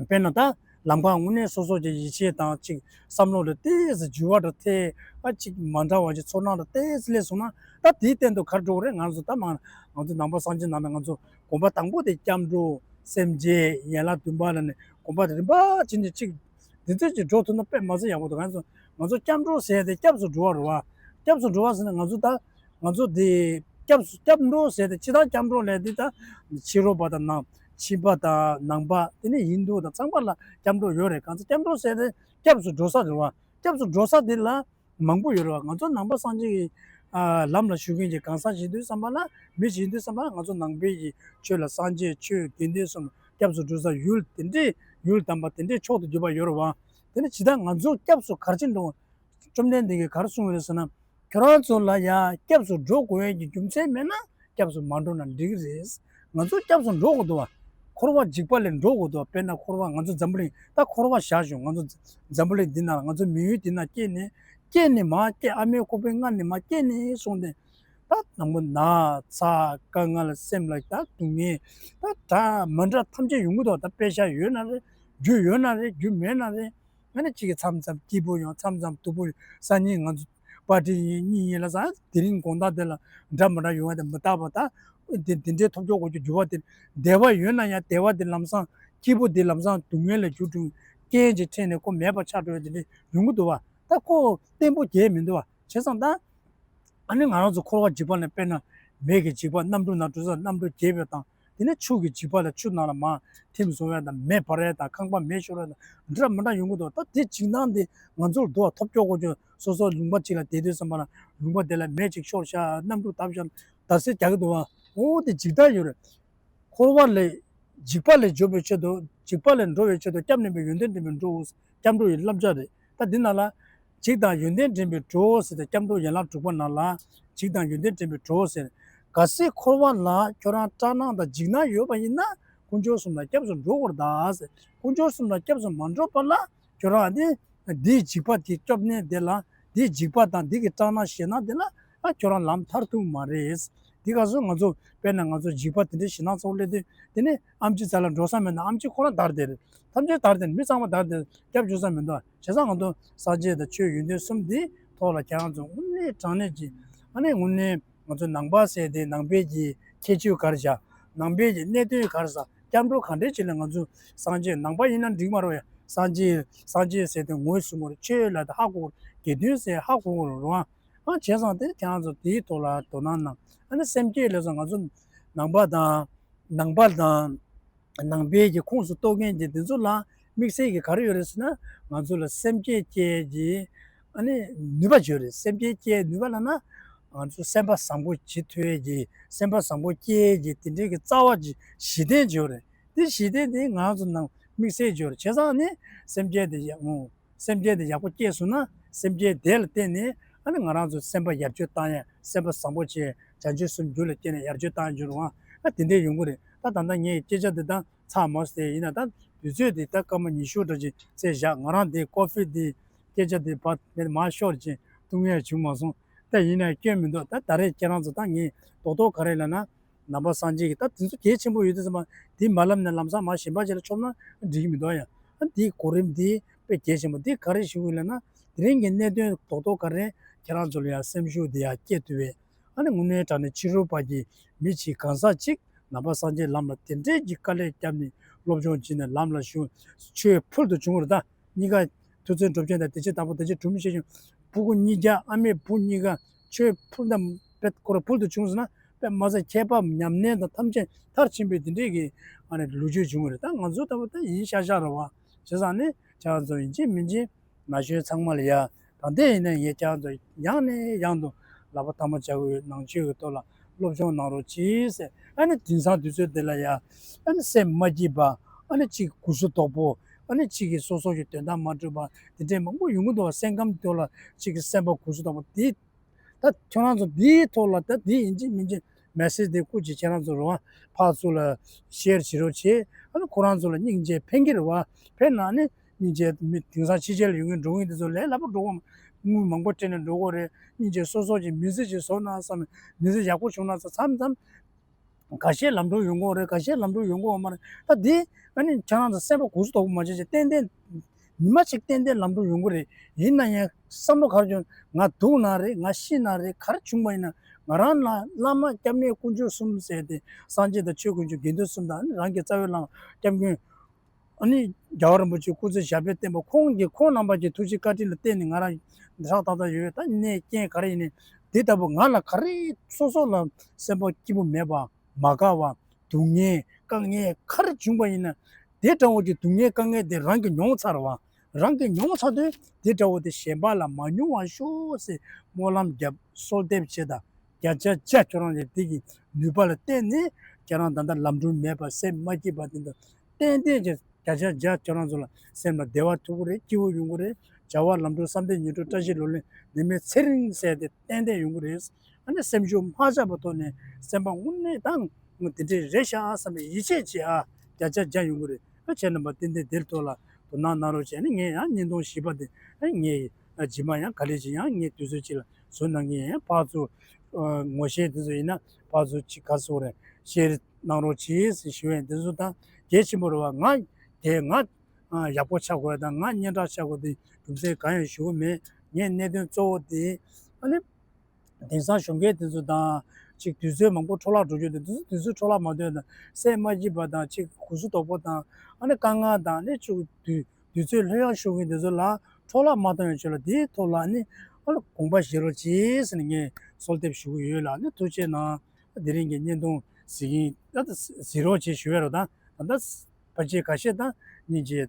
དཔེར་ན་ད་ལམ་ཁ་དངོས་གནས་སོ་སོ་གྱི་ཡིད་ཆེས་དང་ཅིག་བསམ་བློ་ལ་ཏོག་ཙམ་འགྱུར་བ་འདྲ་ཐེབས། ཨ་ཅིག་མ་འདྲ་བ་ཅིག་ཚོར་སྣང་འདྲ་ཏོག་ཙམ་སླེབས་སོང་ན། ད་དེའི་སྟེང་དུ་ག་རེ་འགྲོ་གི་རེད། ང་ཚོ་ད་མ་ང་ཚོ་ནང་པ་སངས་རྒྱས་ནང་ན་ང་ཚོ་དགོན་པ་དང་པོ་དེ་སྐྱབས་འགྲོ་སེམས་བསྐྱེད་ཡན་ལག་བདུན་པ་ལ་ནི་དགོན་པ་དེ་རིམ་པ་བྱས་ནས་ཅིག་འདི་ཚོ་ཅིག་འགྲོ་ཐུབ་ན་དཔེ་མ་ཚད་ཡག་པོ་འདུག་ང་ཚོ་ང་ཚོ་སྐྱབས་འགྲོ་ཟེར་དེ་སྐྱབས་སུ་འགྲོ་བ་རེད་བ། སྐྱབས་སུ་འགྲོ་བ་ཟེར་ན་ང་ཚོ་ད། ང་ཚོ་འདི་སྐྱབས་སུ་སྐྱབས་འགྲོ་ཟེར་ཏེ་ཅི་ལྟར་སྐྱབས་འགྲོ་ལས་འདི་ད་ཕྱི་རོལ་པ་དང་ནང་ཕྱི་པ་དང་ནང་པ་དེ་ནས་ཧིན་དུ་དང་ཚང་མ་ལ་སྐྱབས་འགྲོ་ཡོད་རེད། གང་ཚེ་སྐྱབས་འགྲོ་ཟེར་ཏེ་སྐྱབས་སུ་འགྲོ་ས་རེད་བ། སྐྱབས་སུ་འགྲོ་ས་འདི་ལ་མང་པོ་ཡོད་རེད་བ། ང་ཚོ་ནང་པ་སངས་རྒྱས་ཀྱི་ཨ་ལམ་ལ་ཞུགས་མཁན་གྱི་གང་ཟག་ཞིག་དུས་ཙམ་པ་ལ་མི་ཞིག་དུས་ཙམ་པ་ལ་ང་ཚོ་ནང་པའི་གི་ཆོས་ལ་སངས་རྒྱས་ཆོས་དགེ་འདུན་གསུམ་སྐྱབས་སུ་འགྲོ་ས་ཡུལ་དེ་འདྲའི་ཡུལ་དམ་པ་དེ་འདྲའི་མཆོག་ཏུ་གྱུར་པ་ཡོད་རེད་བ། དེ་ནས་ཇི་ལྟར་ང་ཚོ་སྐྱབས་སུ་ག་རེ་བྱས་འགྲོ། བཅོམ་ལྡན་འདས་ཀྱིས་ག་རེ་གསུངས་ཡོད་རེད་ཟེར་ན། ཁྱོད་རང་ཚོ་ལ་ཡ་སྐྱབས་སུ་འགྲོ་དགོས་ཡས་ཀྱི་རྒྱུ་མཚན་མེད་ན་སྐྱབས་སུ་མ་འགྲོ་ན་འགྲིག་གི་རེད། ང་ཚོ་སྐྱབས་སུ་འགྲོ་དགོས་འདུག་བ། འཁོར་བ་འཇིགས་པ་ལས་འགྲོ་དགོས་འདུག་བ། དཔེར་ན་འཁོར་བ་ང་ཚོ་འཛམ་བུ་གླིང་། ད་འཁོར་བ་བཞག་ཞོག་ང་ཚོ་འཛམ་བུ་གླིང་འདི་ན་ང་ཚོ་མི་ཡུལ་འདི་ན་སྐྱེས་ནས་སྐྱེས་ནས་མ་སྐྱེས་ཨ་མའི་ཁོག་པའི་མངལ་ནས་མ་སྐྱེས་ནས་བཟུང་སྟེ། ད་དང་པོ་ན་ཚ་དཀའ་ངལ་སེམས་ལ་ད་སྡུག་བསྔལ་ད་གྲ་མི་འདྲ་ཐམས་ཅད་ཡོང་གི་འདུག་ད་དཔེ་ཤ་ཡོད་ན་རེད། རྒྱུ་ཡོད་ན་རེད། རྒྱུ་མེད་ན་རེད། ཨ་ནི་གཅིག་གིས་མཚམས་མཚམས་སྐྱིད་པོ་ཡོང་། མཚམས་མཚམས་སྡུག་པོ་ཡོང་། སང་ཉིན་ང་ཚོ་པར་ཊི་ཡིན་གཉིད་ཡིན་ལབ་ཙང་དེ་རིང་དགོང་དག་དེ་ལ་འདྲ་མི་འདྲ་ཡོང་བ་དེ་མི་རྟག་པ། ད་དེ་དེ་འདྲའི་ཐོབ་སྐྱོ་དགོས་ཀྱི་འགྱུར་བ་དེ་བདེ་བ་ཡོད་ན་ཡང་བདེ་བ་དེ་ལམ་སང་སྐྱིད་པོ་དེ་ལམ་སང་སྡུག་བསྔལ་ལ་འགྱུར་འགྲོ། རྐྱེན་གྱིས་ཕྲད་ནས་ཁོ་མེད་པ་ཆགས་འགྲོ་ཡ་དེ་འདྲ་ཡོང་གི་འདུག་བ། ད་ཁོ་བརྟན་པོ་རྒྱས་མི་འདུག་བ། བྱས་ཙང་ད། ཨ་ནི་ང་རང་ཚོ་འཁོར་བ་འཇིགས་པ་ནས་དཔེར་ན་མེ་གི་འཇིགས་པ་གནམ་གྲུ་ནང་འགྲོ་ས་གནམ་གྲུ་རྒྱས་པ་དང་། དེ་ནས་ཆུ་གི་འཇིགས་པ་ལ་ཆུ་ནང་ལ་མར་ཐིམ་སོང་བ་དང་མེ་འབར་ཡ་དང་ཁང་པ་མེ་ཤོར་ཡ་དང་འདྲ་མི་འདྲ་ཡོང་གི་འདུག་ད་དེ་འཇིགས་སྣང་འདི་ང་ཚོར་འདུག་ཐོབ་སྐྱོ་དགོས་ཀྱི། སོ་སོ་ལུང་པ་གཅིག་ལ་བསྡད་དུས་ཙམ་པ་ལ་ལུང་པ་དེ་ལ་མེ་གཅིག་ཤོར་ཤག་གནམ་གྲུ་བརྡབས་ཤག་འདར་སིག་རྒྱག་གི་འདུག་བ། འོ་དེ་འཇིགས་སྣང་ཡོད་རེད། འཁོར་བ་ལས་འཇིགས་པ་ལས་སྐྱོབ་པའི་ཆེད་དུ། འཇིགས་པ་ལས་འགྲོ་བའི་ཆེད་དུ། སྐྱབས་གནས་པའི་ཡོན་ཏན་འདྲེན་པའི་གྲོགས། སྐྱབས་འགྲོ་ཡི་བསླབ་བྱ་རེད། ད་འདི་ནང་ལ་འཇིགས་དང་ཡོན་ཏན་འདྲེན་པའི་གྲོགས་ཟེར་ཏེ་སྐྱབས་འགྲོ་ཡན་ལག་དྲུག་པ་ནང་ལ་འཇིགས་དང་ཡོན་ཏན་འདྲེན་པའི་གྲོགས་ཟེར། གལ་སྲིད་འཁོར་བ་ལ་ཁྱོད་རང་སྐྲག་སྣང་དང་འཇིགས་སྣང་ཡོད་པ་ཡིན་ན་དཀོན་མཆོག་གསུམ་ལ་སྐྱབས་སུ་འགྲོ་དགོས་རེད་ད་ཟེར། དཀོན་མཆོག་གསུམ་ལ་སྐྱབས་སུ་མ་འགྲོ་བ་ལ་ཁྱོད་རང་ནི་འདིའི་འཇིགས་པ་དེ་སྐྱོབ་གནས་དེ་ལ། འདིའི་འཇིགས་པ་དང་འདི་གི་སྐྲག་སྣང་ཞེད་སྣང་དེ་ལ་ཨ་ཁྱོད་རང་ལམ་ཐར་ཐུབ་མ་རེད། འདི་ག་སོ་ང་ཚོ་དཔེར་ན་ང་ཚོ་འཇིགས་པ་དེ་འདྲའི་ཞེད་སྣང་ཚ་བོ་སླེབས་དུས་དེ་ནི་ཨེམ་ཆི་རྩ་ལ་འགྲོ་ས་མེད་ན་ཨེམ་ཆི་ཁོ་རང་འདར་བསྡད་རེད། ཐམས་ཅད་འདར་བསྡད་ནས་མི་ཚང་མ་འདར་བསྡད་སྐྱབས་བཅོལ་ས་མི་འདུག་བྱས་ཙང་ང་ཚོ་སངས་རྒྱས་དང་ཆོས་ཡོན་ཏན་གསུམ་འདིའི་ཐོག་ལ་ཁྱེད་རང་ཚོ་དངོས་གནས་དྲང་གནས་ཀྱི་ཨ་ནི་དངོས་གནས། ང་ཚོ་ནང་པ་ཟེར་དེ་ནང་པའི་གི་ཁྱད་ཆོས་ག་རེ་བཞག་ནང་པའི་གི་གནད་དོན་ག་རེ་ཟེར་སྐྱབས་འགྲོ་ག་འདྲས་བྱས་ནས་ང་ཚོ་སངས་རྒྱས་ནང་པ་ཡིན་ན་འགྲིག་མ་རེད་ཡ། སངས་རྒྱས་སངས་རྒྱས་ཟེར་དེ་ངོས་བཟུང་དགོས་རེད། ཆོས་ལ་དེ་ཧ་གོ་དགོས་རེད། དགེ་འདུན་ཟེར་ཧ་གོ་དགོས་རེད་རུང་ཨ། བྱས་ཙང་དེ་ཁྱེད་རང་ཚོ་དེའི་ཐོག་ལ་དོ་སྣང་གནང་། ཨ་ནི་སེམས་བསྐྱེད་ལབ་ཙང་ང་ཚོ་ནང་པ་དང་ནང་པ་དང་ནང་པའི་གི་ཁོངས་སུ་གཏོགས་མཁན་གྱི་དེ་ཚོ་ལ་དམིགས་བསལ་གྱི་ག་རེ་ཡོད་རེད་ཟེར་ན། ང་ཚོ་ལ་སེམས་བསྐྱེད་སྐྱེ་གི་ཨ་ནི་ནུས་པ་ཡོད་རེད། སེམས་བསྐྱེད་སྐྱེ་ནུས་པ་ལབ་ན་ང་ཚོ་སེམས་པ་བཟང་པོ་བྱེད་ཐུབ་ཡས་ཀྱི་སེམས་པ་བཟང་པོ་སྐྱེ་ཡས་ཀྱི་དེ་འདྲའི་གི་རྩ་བ་གི་གཞི་རྟེན་ཡོད་རེད། དེ་གཞི་རྟེན་དེ་ང་ཚོ་ནང་དམིགས་བསལ་ཡོད་རེད། བྱས་ཙང་ནི་སེམས་བསྐྱེད་དེ་ཡག་མོ། སེམས་བསྐྱེད་དེ་ཡག་པོ་སྐྱེས་སོང་ན་སེམས་བསྐྱེད་དེ་ལ་བརྟེན་ནས་ཨ་ནི་ང་རང་ཚོ་སེམས་པ་ཡར་བཅོས་བཏང་ཡ། སེམས་པ་བཟང་པོ་བྱས་བྱང་ཆུབ་སེམས་རྒྱུད་ལ་སྐྱེས་ནས་ཡར་བཅོས་བཏང་ཡ་འགྱུར་བ་ཨ་དེ་འདྲས་ཡོང་གི་རེད། ད་ད་ལྟ་ངས་སྐད་ཆ་འདི་ད་ཚར་མ་སོང་། དེ་ཡིན་ན་ད་དུས་ཚོད་འདི་ད་སྐར་མ་ཉི་ཤུ་འདྲ་ཅིག་ཚད་བཞག་ང་རང་འདི་ཀོ་ཧྥི་འདི་སྐད་ཆ་འདི་བར་མེད་མ་ཤོར་ཅིག་བཏུང་ཡ་བྱུང་མ་སོང་། ད་ཡིན་ན་སྐྱོན་མི་འདུག་ད་ད་རེས་ཁྱེད་རང་ཚོ་ད་ངས་རྡོག་རྡོག་ག་རེ་ལབ་ན། ནང་པ་སངས་རྒྱས་ཀྱི་ད་དེ་ཚོ་གལ་ཆེན་པོ་ཡོད་དུས་ཙམ་པ་དེ་མ་ལབ་ནས་ལམ་སང་མ་གཞན་པ་ཅིག་ལ་མཆོངས་ན་འགྲིག་གི་མི་འདུག་ཡ། ཨ་འདིའི་གོ་རིམ་འདི་དཔེ་གལ་ཆེན་པོ་འདི་ག་རེ་ཞུ་དགོས་ལབ་ན། དེ་རིང་གི་གནད་དོན་རྡོག་རྡོག་ག་རེ་ཁྱེད་རང་ཚོ་ལ་ཡང་སེམས་ཤུགས་འདི་ཡང་སྐྱེད་ཐུབ་པའི་ཨ་ནི་དངོས་གནས་དྲང་གནས་ཕྱི་རོལ་པ་གི་མི་གཅིག་གང་ཟག་གཅིག་ནང་པ་སངས་རྒྱས་ལམ་ལ་དེ་འདྲའི་གི་དཀའ་ལས་བརྒྱབ་ནས་སློབ་སྦྱོང་བྱས་ནས་ལམ་ལ་ཞུགས། ཆོས་ཕུལ་དུ་བྱུང་བ་རེད་ད། གཉིས་ཀ་མཐུ་རྩལ་སྒྲུབ་ཆེན་དང་བདེ་བྱེད་བདག་པོ་བདེ་བྱེད་སྒྲུབ་མི་ཤེས་ཀྱང་ཕྲུ་གུ་གཉིས་ཀ་ཨ་མའི་བུ་གཉིས་ཀ་ཆོས་ཕུལ་དང་དཔེ་ཁོ་ར་ཕུལ་དུ་བྱུང་ཟེར་ན་དཔེ་མ་ཚད་ཁྱད་འཕགས་ཉམས་ལེན་དང་ཐམས་ཅད་མཐར་ཕྱིན་པའི་དེ་འདྲས་ཀྱི་ཨ་ནི་ལོ་རྒྱུས་བྱུང་བ་རེད། ད་ང་ཚོ་ལྟ་བུ་ད་ཡིན་ཤག་ཤག་རེད་བ། བྱས་ཙང་ནི་ཁྱེད་རང་ཚོ་ཡིན་གཅིག་མིན་གཅིག་ན་གཞོན་ཚང་མ་ལ་ཡ། ད་ལྟ་ཡིན་ན་ངས་ཁྱེད་རང་ཚོ་ཡང་ནས་ཡང་དུ་ལག་པ་ཐལ་མོ་སྦྱར་གྱི་ཡོད། ནང་ཆོས་ཀྱི་ཐོག་ལ་སློབ་སྦྱོང་གནང་རོགས་གྱིས་ཟེར། ཨ་ནི་དེང་སང་དུས་ཚོད་འདི་ལ་ཡ་ཨ་ནི་སེམས་མ་སྐྱིད་པ། ཨ་ནི་གཅིག་སྒུག་སུ་དོག་པོ། ཨ་ནི་གཅིག་གིས་སོ་སོ་ཞིག་དོན་དག་མ་འགྲུབ་པ་དེ་འདྲས་མང་པོ་ཡོང་གི་འདུག་སེམས་ཁམས་ཐོག་ལ་གཅིག་གིས་སེམས་པ་སྒུག་སུ་དོག་པོ་དེ། ད་ཁྱོད་རང་ཚོ་འདིའི་ཐོག་ལ་ད་འདི་ཡིན་གཅིག་མིན་གཅིག་མེ་སེ་ཇི་དེ་སྐུ་མཁྱེན་ཁྱེད་རང་ཚོ་རེད་བ། ཕར་ཚུར་ལ་ཤེར་བྱེད་རོགས་བྱེད། ཨ་ནི་ཁོ་རང་ཚོ་ལ་སྙིང་རྗེ་ཕན་གྱི་རེད་བ། ཕན་ན་ནི་སྙིང་རྗེ་མི་དེང་སང་ཕྱི་རྒྱལ་ལ་ཡོད་མཁན་འགྲོ་མཁན་དེ་ཚོ་ལས་སླ་པོ་འགྲོ་གོ། དངུལ་མང་པོ་སྤྲད་ནས་འགྲོ་གོ་རེད། སྙིང་རྗེ་སོ་སོ་གྱི་མི་ཚེ་ཅིག་བཟོ་ན་བསམ། མི་ཚེ་ཡག་པོ་བྱུང་ན་བསམ་མཚམས་མཚམས་ཁ་ཤས་ལམ་འགྲོ་ཡོང་གོ་རེད། ཁ་ཤས་ལམ་འགྲོ་ཡོང་གོ་མ་རེད། ད་འདི་ཨ་ནི་ཁྱེད་རང་ཚོ་སེམས་པ་སྒུག་སུ་དོག་པོ་མ་བྱེད་ཅིག་ཏན་ཏན་ཉི་མ་གཅིག་ཏན་ཏན་ལམ་འགྲོ་ཡོང་གི་རེད། ཡིན་ན་ཡང་བསམ་བློ་ག་རེ་བྱུང་། ང་སྡུག་ན་རེད། ང་ཤི་ན་རེད། ག་རེ་བྱུང་བ་ཡིན་ན་ང་རང་ལ་བླ་མ་སྐྱབས་གནས་དཀོན་མཆོག་གསུམ་ཟེར་ཏེ་སངས་རྒྱས་དང་ཆོས་དཀོན་མཆོག་དགེ་འདུན་གསུམ་དང་ཨ་ནི་རང་གི་རྩ་བའི་བླ་མ་སྐྱབས་མགོན་ཨ་ནི་རྒྱལ་བ་རིན་པོ་ཆེ་སྐུ་ཚེ་ཞབས་པད་བརྟན་པ་ཁོང་གི་ཁོང་རྣམ་པ་གི་ཐུགས་རྗེ་བཀའ་དྲིན་ལ་བརྟེན་ནས་ང་རང་ཧྲག་ཏག་ཏག་ཡོད། ད་གནས་རྐྱེན་ག་རེ་ཡིན་ནའི་དེ་ལྟ་བུ་ང་ལ་ག་རེ་སོ་སོ་ལ་སེམས་པ་སྐྱིད་པོ་མེད་པ། མ་དགའ་བ། སྡུག་བསྔལ་དཀའ་ངལ་ག་རེ་བྱུང་བ་ཡིན་ན། དེ་འདྲ་བོ་གི་སྡུག་བསྔལ་དཀའ་ངལ་དེ་རང་གིས་མྱོང་ཚར་བ། རང་གིས་མྱོང་ཚར་དུས་དེ་འདྲ་བོ་དེ་གཞན་པ་ལ་མ་མྱོང་བ་ཤོག་ཟེར་སྨོན་ལམ་བརྒྱབ་གསོལ་འདེབས་བྱེད་དང་བརྒྱ་ཆ་བརྒྱ་ཁྱོད་རང་གི་དེ་གི་ནུས་པ་ལ་བརྟེན་ནས་ཁྱེད་རང་ད་ལྟ་ལམ་འགྲོ་མེད་པ་སེམས་མ་སྐྱིད་པ་དེ་འདྲ་ཏན་ཏན་གྱི་བརྒྱ་ཆ་བརྒྱ་ཁྱོད་རང་ཚོ་ལ་སེམས་ལ་བདེ་བ་ཐོབ་ཀྱི་རེད། སྐྱིད་པོ་ཡོང་གི་རེད། བྱ་བ་ལམ་འགྲོ་བསམ་གཏན་ཉིད་འགྲོ་བཀྲ་ཤིས་ལོ་ལོན་ནད་མེད་ཚེ་རིང་ཟེར་དེ་ཏན་ཏན་ཡོང་གི་རེད། ཨ་ནི་སེམས་ཤུགས་མ་ཆག་པའི་ཐོག་ནས་སེམས་པ་དངོས་གནས་དང་དེ་འདྲས་རེད་ཤག་བསམ་པའི་ཡིད་ཆེས་བྱེད་ཨ། བརྒྱ་ཆ་བརྒྱ་ཡོང་གི་རེད། ཨ་ཁྱེད་རྣམ་པ་ཏན་ཏན་དེར་ཐོག་ལ་དོ་སྣང་གནང་རོགས་བྱས་ནས་ངས་ཡང་བརྙན་ཐུང་བཞི་པ་དེ་ཨ་ངས་རྗེས་མ་ཡང་ག་ལེ་ཅིག་ཡང་ངས་དུས་ཚོད་ཅིག་ལ་བཟོ་གནང་གི་ཡིན། ཕར་ཚུར་ངོ་ཤེས་དེ་ཚོ་ཡིན་ན་ཕར་ཚུར་ཅིག་ག་སོ་རེད་ཤེར་གནང་རོགས་གྱིས་ཞུ་ཡས་དེ་ཚོ་དང་གལ་ཆེན་པོ་རེད་བ། ང་དེ་ང་ཡག་པོ་ཆགས་དགོས་དང་ང་སྙན་གྲགས་ཆགས་དགོས་དེ་རྒྱུ་མཚན་གང་ཡང་ཞུ་གི་མེད། ངས་གནད་དོན་གཙོ་བོ་དེ་ཨ་ནི། དེང་སང་གཞོན་སྐྱེས་དེ་ཚོ་དང་ཅིག་དུས་ཚོད་མང་པོ་འཕྲོ་བརླག་འགྲོ་རྒྱུ་དེ་དུས་ཚོད་དུས་ཚོད་འཕྲོ་བརླག་མ་འདོད་དང་སེམས་མ་སྐྱིད་པ་དང་ཅིག་སྒུག་སུ་དོག་པོ་དང་ཨ་ནི་དཀའ་ངལ་དང་ཨ་ནི་ཅིག་དུས་དུས་ཚོད་ལྷོད་ཡངས་ཤོར་མཁན་དེ་ཚོ་ལ་འཕྲོ་བརླག་མ་གཏོང་བའི་ཆེད་ལ་དེའི་ཐོག་ལ་ཨ་ནི་ཨ་ནི་དགོངས་པ་བཞེས་རོགས་གྱིས་ཟེར་ནས་ངས་གསོལ་འདེབས་ཞུ་གི་ཡོད་ལ་ཨ་ནི་ཐུགས་རྗེ་གནང་། དེ་རིང་གི་བརྙན་ཐུང་གཟིགས་ཡིན་ད་ལྟ་གཟིགས་རོགས་བྱེད་ཞུ་ཡ་རོགས་དང་ད་ལྟ་ཕལ་ཆེར་ཁ་ཤས་དང་སྙིང་རྗེ་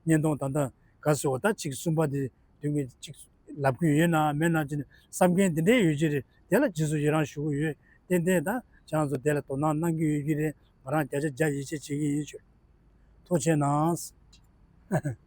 བརྙན་ཐུང་ད་ལྟ་ག་ཟེར་བ་ད་ཅིག་གསུམ་པ་དེ་དོན་གྱི་ཅིག་ལབ་ཀྱི་ཡོད་ན་མེད་ན་ཅི་ནས་བསམ་མཁན་དེ་འདྲས་ཡོད་ཀྱི་རེད། དེ་ལ་རྗེས་སུ་ཡི་རང་ཞུ་གི་ཡོད། ཏན་ཏན་ད་ཁྱེད་རང་ཚོ་དེ་ལ་དོ་སྣང་གནང་གི་ཡོད་ཀྱི་རེད། ང་རང་བརྒྱ་ཆ་བརྒྱ་ཡིད་ཆེས་བྱེད་ཀྱི་ཡིན་ཞུ། ཐུགས་རྗེ་གནང་།